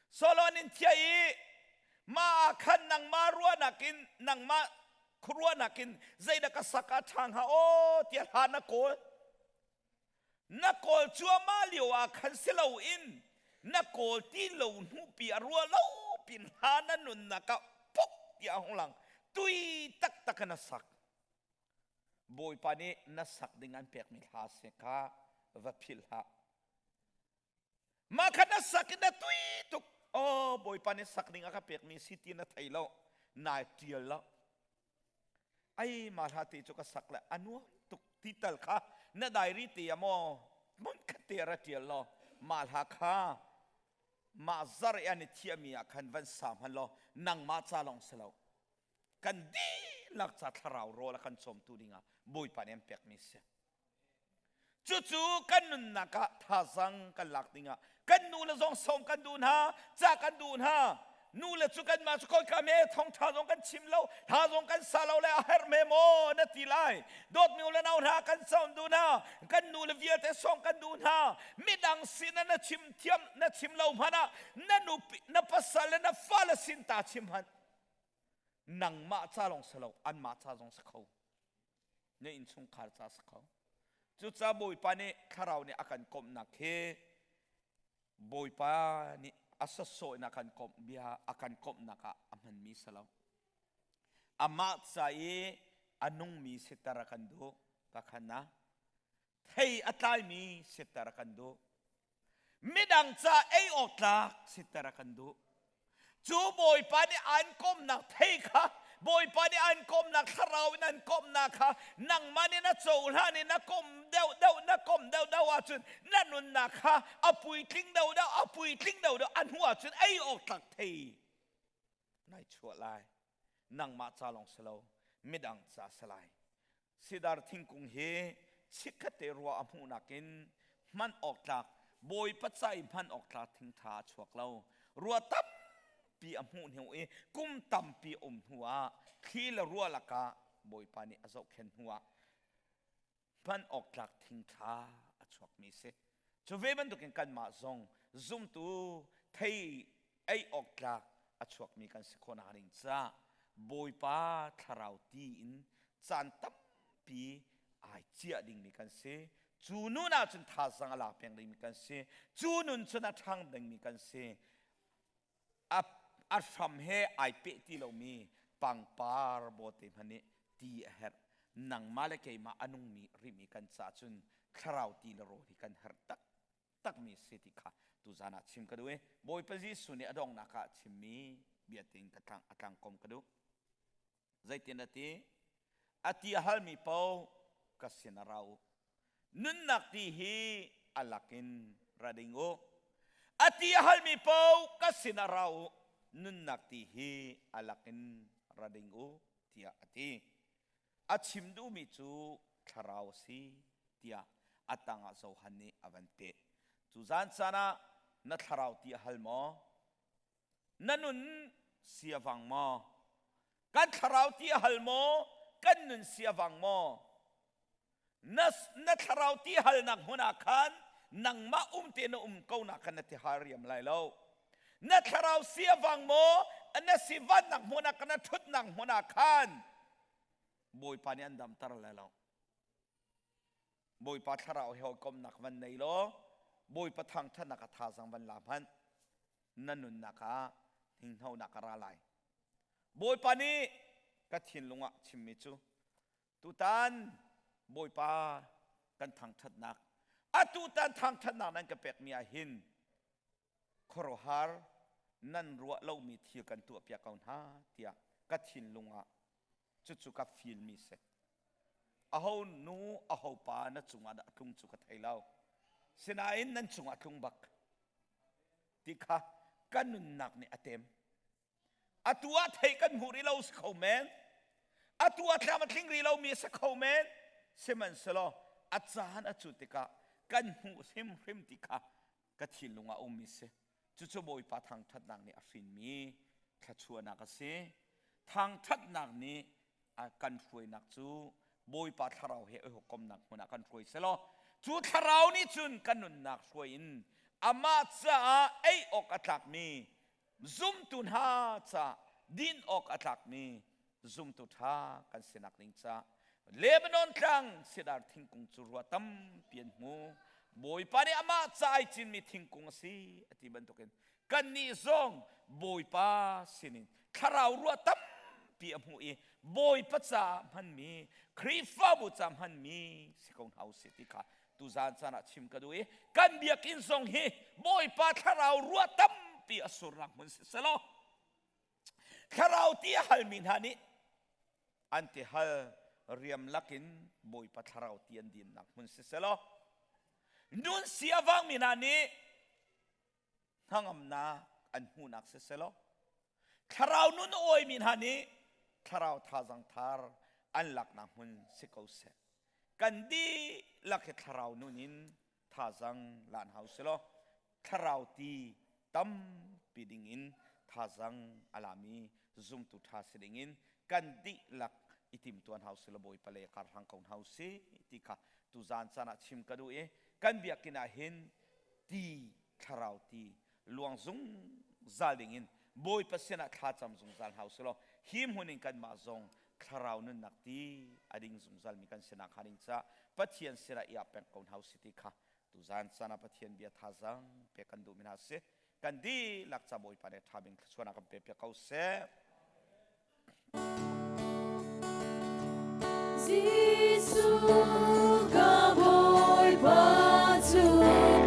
Solo an in thiah i mah ah khan nangmah ruahnak in nangmah khuaruahnak in zeidah ka sak ah ṭha hnga aw tiah hla na kawl. Na kawl cuahmah lio ah khan si loin na kawl ti lo hnupi a ruah lo pin hla na nunnak ah puk tiah a hung lang tui taktak in a sak Bawipa nih na sak ding an pekmi hla si kha va philh hlah mah kha na sak in na tui tuk oh Bawipa nih sak ding a ka pekmi si ti na thei lo nai tial lo Ai ma hla te cu ka sak le a nuam tuk ti tal kha na diary te ah maw hmun khat te ra ṭial law mah hla kha mah zar i an i thiahmi ah khan van sa hmanh law nangmah ca lawng si lo kan dihlak. dihlak ca thlarau rawl a kan cawmtu dingah Bawipa nih an pekmi si. Cucu kan nunnak ah thazang kan lak dingah kan nu le zong sawm kan duh hna, ca kan duh hna. Nu le cu kanmah cu khoi ka me thawngṭha zong kan chim lo, hla zong kan sa lo le a herh me maw na ti lai. Dawtmi u le nau hna kan sawm duh hna, kan nu le vialte sawm kan duh hna. Midang sin ah na chim thiam, na chim lo hmanh ah na nupi, na pasal le na fale sin ta chim hmanh. Nangmah ca lawng si lo, anmah ca zong si kho. Na innchungkhar ca si kho. Cucaah Bawipa nih thlarau nih a kan komhnak hi Bawipa nih a sawsawh in a kan komh bia a kan komhnak ah a hmanmi si lo. Amah ca i a nungmi siter a kan duh. Pakhat na thei a tlaimi siter a kan duh. Midang ca ei awk tlak siter a kan duh. Cu Bawipa nih an komhnak thei kha Bawipa nih an komhnak thlarau in an komhnak kha nangmah nih na cohlan i na komh deuhdeuh na komh deuhdeuh ahcun na nunnak kha a puitling deuhdeuh a puitling deuhdeuh a hnu ahcun ei awk tlak thei nai chuah lai. Nangmah ca lawng si lo midang ca si lai. Sidar thingkung hi chikkhatte rua a hmuhnak in hman awk tlak Bawipa ca i hman awk tlak thingṭha a chuak lo. Rua tampi a hmuh hnu i kum tampi a um hnu ah thli le rua lakah Bawipa nih a zohkhenh hnu ah hman awk tlak thingṭha a chuakmi si. Cu ve bantukin kanmah zong zumtu thei ei awk tlak a chuakmi kan si khawh nakding caah Bawipa thlarau ti in caan tampi ai ciah dingmi kan si. Cu nun ahcun thazaang a lak peng dingmi kan si. Cu nun cun a ṭhang dingmi kan si. A, a hram he ai peh ti lomi pangpar bawte hmanh nih ti a herh. Nangmah le keimah a nungmi rihmi kan caah cun thlarau ti le rawl hi kan herh tak takmi si ti kha tuzan ah chim ka duh i Bawipa Jesuh nih a donghnak ah chimmi bia tein ka tlang a tlangkom ka duh. Zeitin a ti? A ti a halmi paoh ka sin a ra u. Nunnak ti hi a lakin ra ding u. A ti a halmi paoh ka sin a ra u. Nunnak ti hi a lakin ra ding u tiah a ti. A chim duhmi cu thlarau a si tiah a tangah Johan nih a van peh. Cu zan caan ah na thlarau ti a hal maw? Na nun si a vang maw? Kan thlarau ti a hal maw? Kan nun si a vang maw? Na, na thlarau ti halnak hmun ah khan nangmah um te na um ko nak khan na ti hal riam lai lo. Na thlarau si a vang maw? Na si vannak hmun ah na ṭhutnak hmun ah khan Bawipa nih an damter lai lo. Bawipa thlarau he hawikomnak van nei law Bawipa thangṭhatnak a thazang van la hmanh na nunnak ah hninghnonak a ra lai. Bawipa nih ka thinlung ah chimmi cu tutan Bawipa kan thangṭhatnak atutan thangṭhatnak nan ka pekmi ah hin khuaruahhar nan ruah lomi thil kan tuahpiak ko hna tiah ka thinlung ah cucu ka filmi si. Aho nu aho pa na cungah dah a tlung cu ka thei lo. Sinain nan cungah tlung bak ti kha ka nunnak nih a tem. Atu ah thei kan hmu rih lo si kho men. Atu ah thlam a tling rih lomi a si kho men. Sihmanhsehlaw a caan a cu tikah kan hmuh hrimhrim ti kha ka thinlung ah ummi si. Cucu Bawipa thangṭhatnak nih a hrinmi thluachuahnak a si. Thangṭhatnak nih a kan hruainak cu Bawipa thlarau he hawikomnak hmun ah kan hruai selaw cu thlarau nih cun kan nunnak hruai in amah caah ei awk a tlakmi zumtu hna ca din awk a tlakmi zumtu ṭha kan sinak ding ca Lebanon tlang sidar thingkung cu rua tampi an hmu. Bawipa nih amah ca ai cinmi thingkung a si a ti bantukin kannih zong Bawipa sinin thlarau rua tampi a hmu i Bawipa ca hmanmi Khrihfabu ca hmanmi si ko hna usih ti kha tuzan caan ah chim ka duh i kan biakinn zong hi Bawipa thlarau ruah tampi a surnak hmun si selaw thlarau ti a halmi hna nih an ti hal riam lakin Bawipa thlarau ti an dinnak hmun si selaw nun si a vangmi hna nih hnangamnak an hmuhnak si selaw thlarau nun a awimi hna nih. thlarau thazang thar an laknak hmun si ko seh. Kan dihlak hi thlarau nun in thazang lan hau selaw thlarau ti tampi ding in thazang a lami zumtu ṭha si ding in kan dihlak i timtuan hau selaw Bawipa le kar hlang ko hau si ti kha tuzan caan ah chim ka duh i kan biakinn ah hin ti thlarau ti luang zungzal ding in Bawipa sinah thlacam zungzal hau selaw hi hmun in kanmah zong thlarau nunnak ti a ding zungzal mi kan sinak hnga ding caah Pathian sinah i peng ko hna usih ti kha tuzan caan ah Pathian bia thazaang pek kan duh mi hna si. Kan dihlak ca Bawipa nih ṭha bing thluachuahnak kan pe piak ko seh. Jesuh ka Bawipa cu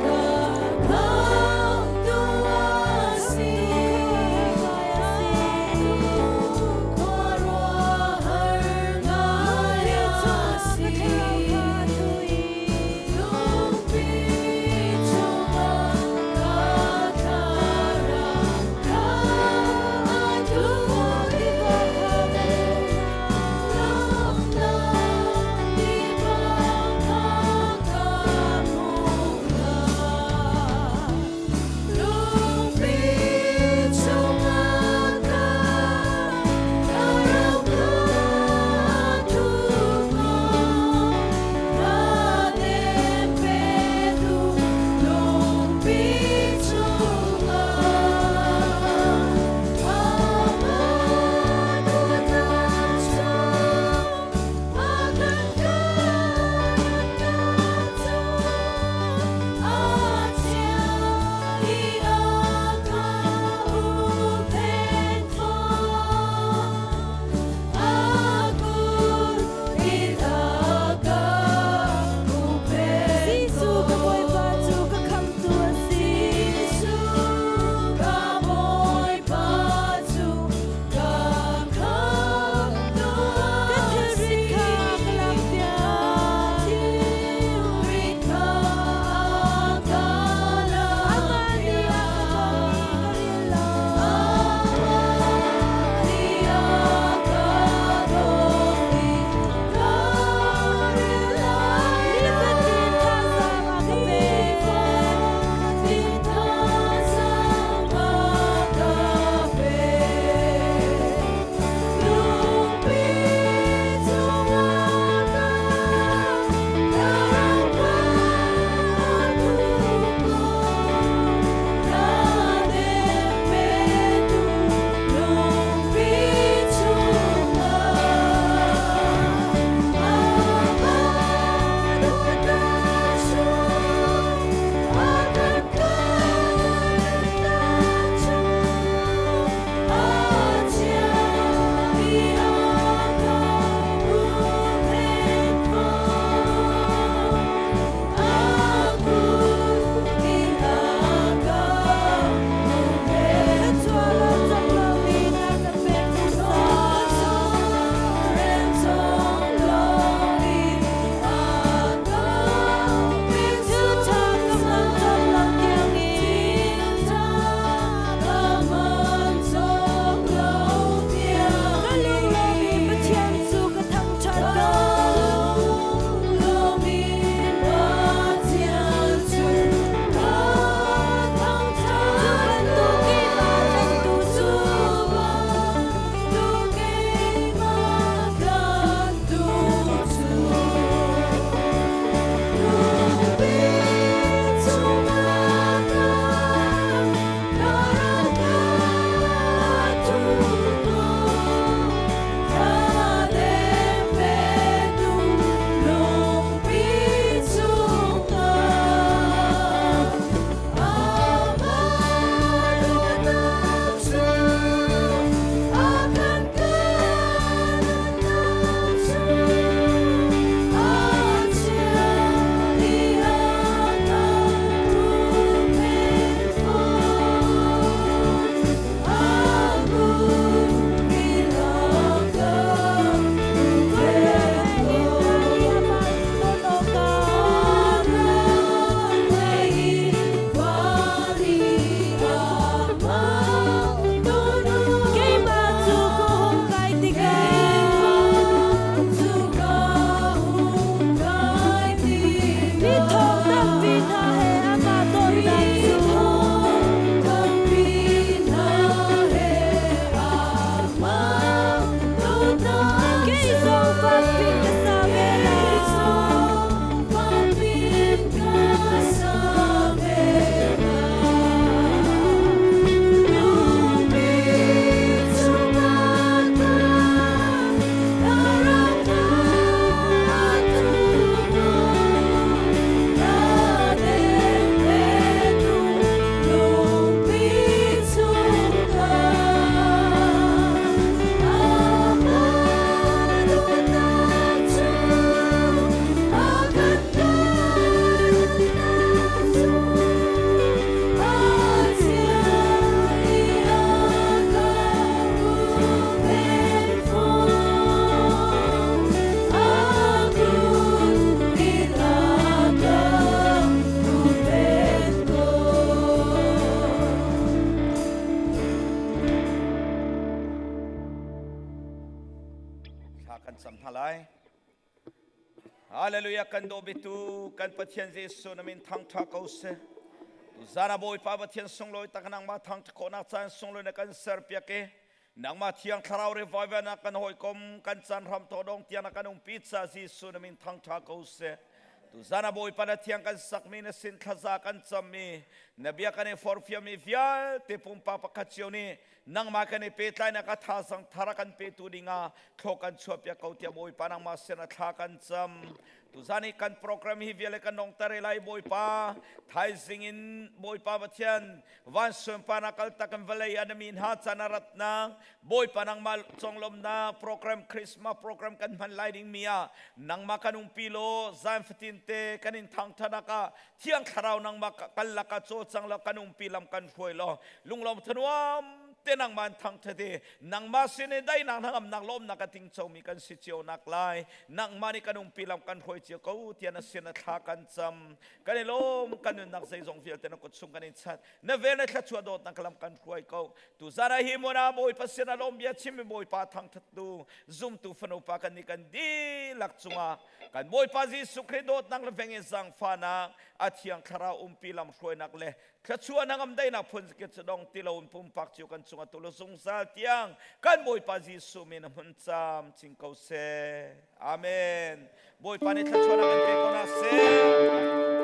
ka khamhtu a si. Khuaruahhar ngai a si. Lungpi chungah ka thlarau kha a duh ti ka. Thla kan cam hna lai. Hallelujah kan daw bitu kan Pathian Jesuh na min thangtha ko seh. Tuzan ah Bawipa Pathian sunglawi tak nangmah thangtha khawhnak caan sunglawi na kan ser piak i nangmah thiang thlarau revival na kan hawikom kan caan hram thaw dong tiang na kan umpi ca Jesuh na min thangtha ko seh. Tuzan ah Bawipa na thiang kan sakmi na sin thlaza kan cammi na bia kan i forfiami vialte pumpak pakhat cio nih nangmah kan i pehtlainak a thazang thar a kan petu dingah thlaw kan chuahpiak ko tiah Bawipa nangmah sin ah thla kan cam. Tuzan i kan program hi viale kan nongter lai Bawipa thaizing in Bawipa Pathian van sunparnak kal tak in vawlei an mi hna chan a ratnak Bawipa nangmah conglawmnak program Christmas program kan hman lai ding mi ah nangmah kan umpi law zan fatin te kan in thangthanak ah Thiang Thlarau nangmah kal lakah cawlcang law kan umpi lam kan hruai law lunglawm thanuam te nangmah in thangthat i nangmah sin i daihnak hnangamnak lawmnak a tingcomi kan si cio nak lai nangmah nih kan umpi lam kan hruai cio ko tiah na sin a thla kan cam kan i lawm kan nunnak zeizong vialte na kut chung kan in chat na vel na thluachuah dawtnak lam kan hruai ko tuzan ah hi hmun ah Bawipa sin ah lawm bia chim i Bawipa thangthat tu zumtu fanu pa kan nih kan dihlak cungah Kan Bawipa Jesuh Khrih dawtnak le veng in zaangfahnak, a thiang thlarau umpi lamhruainak le thluachuahnak ngamdaihnak phun zakip cu dong ti loin pumpak cio kan cungah tu le zungzal tiang kan Bawipa Jesuh min a hmun cam cing ko seh. Amen. Bawipa nih thluachuahnak in pe ko hna seh.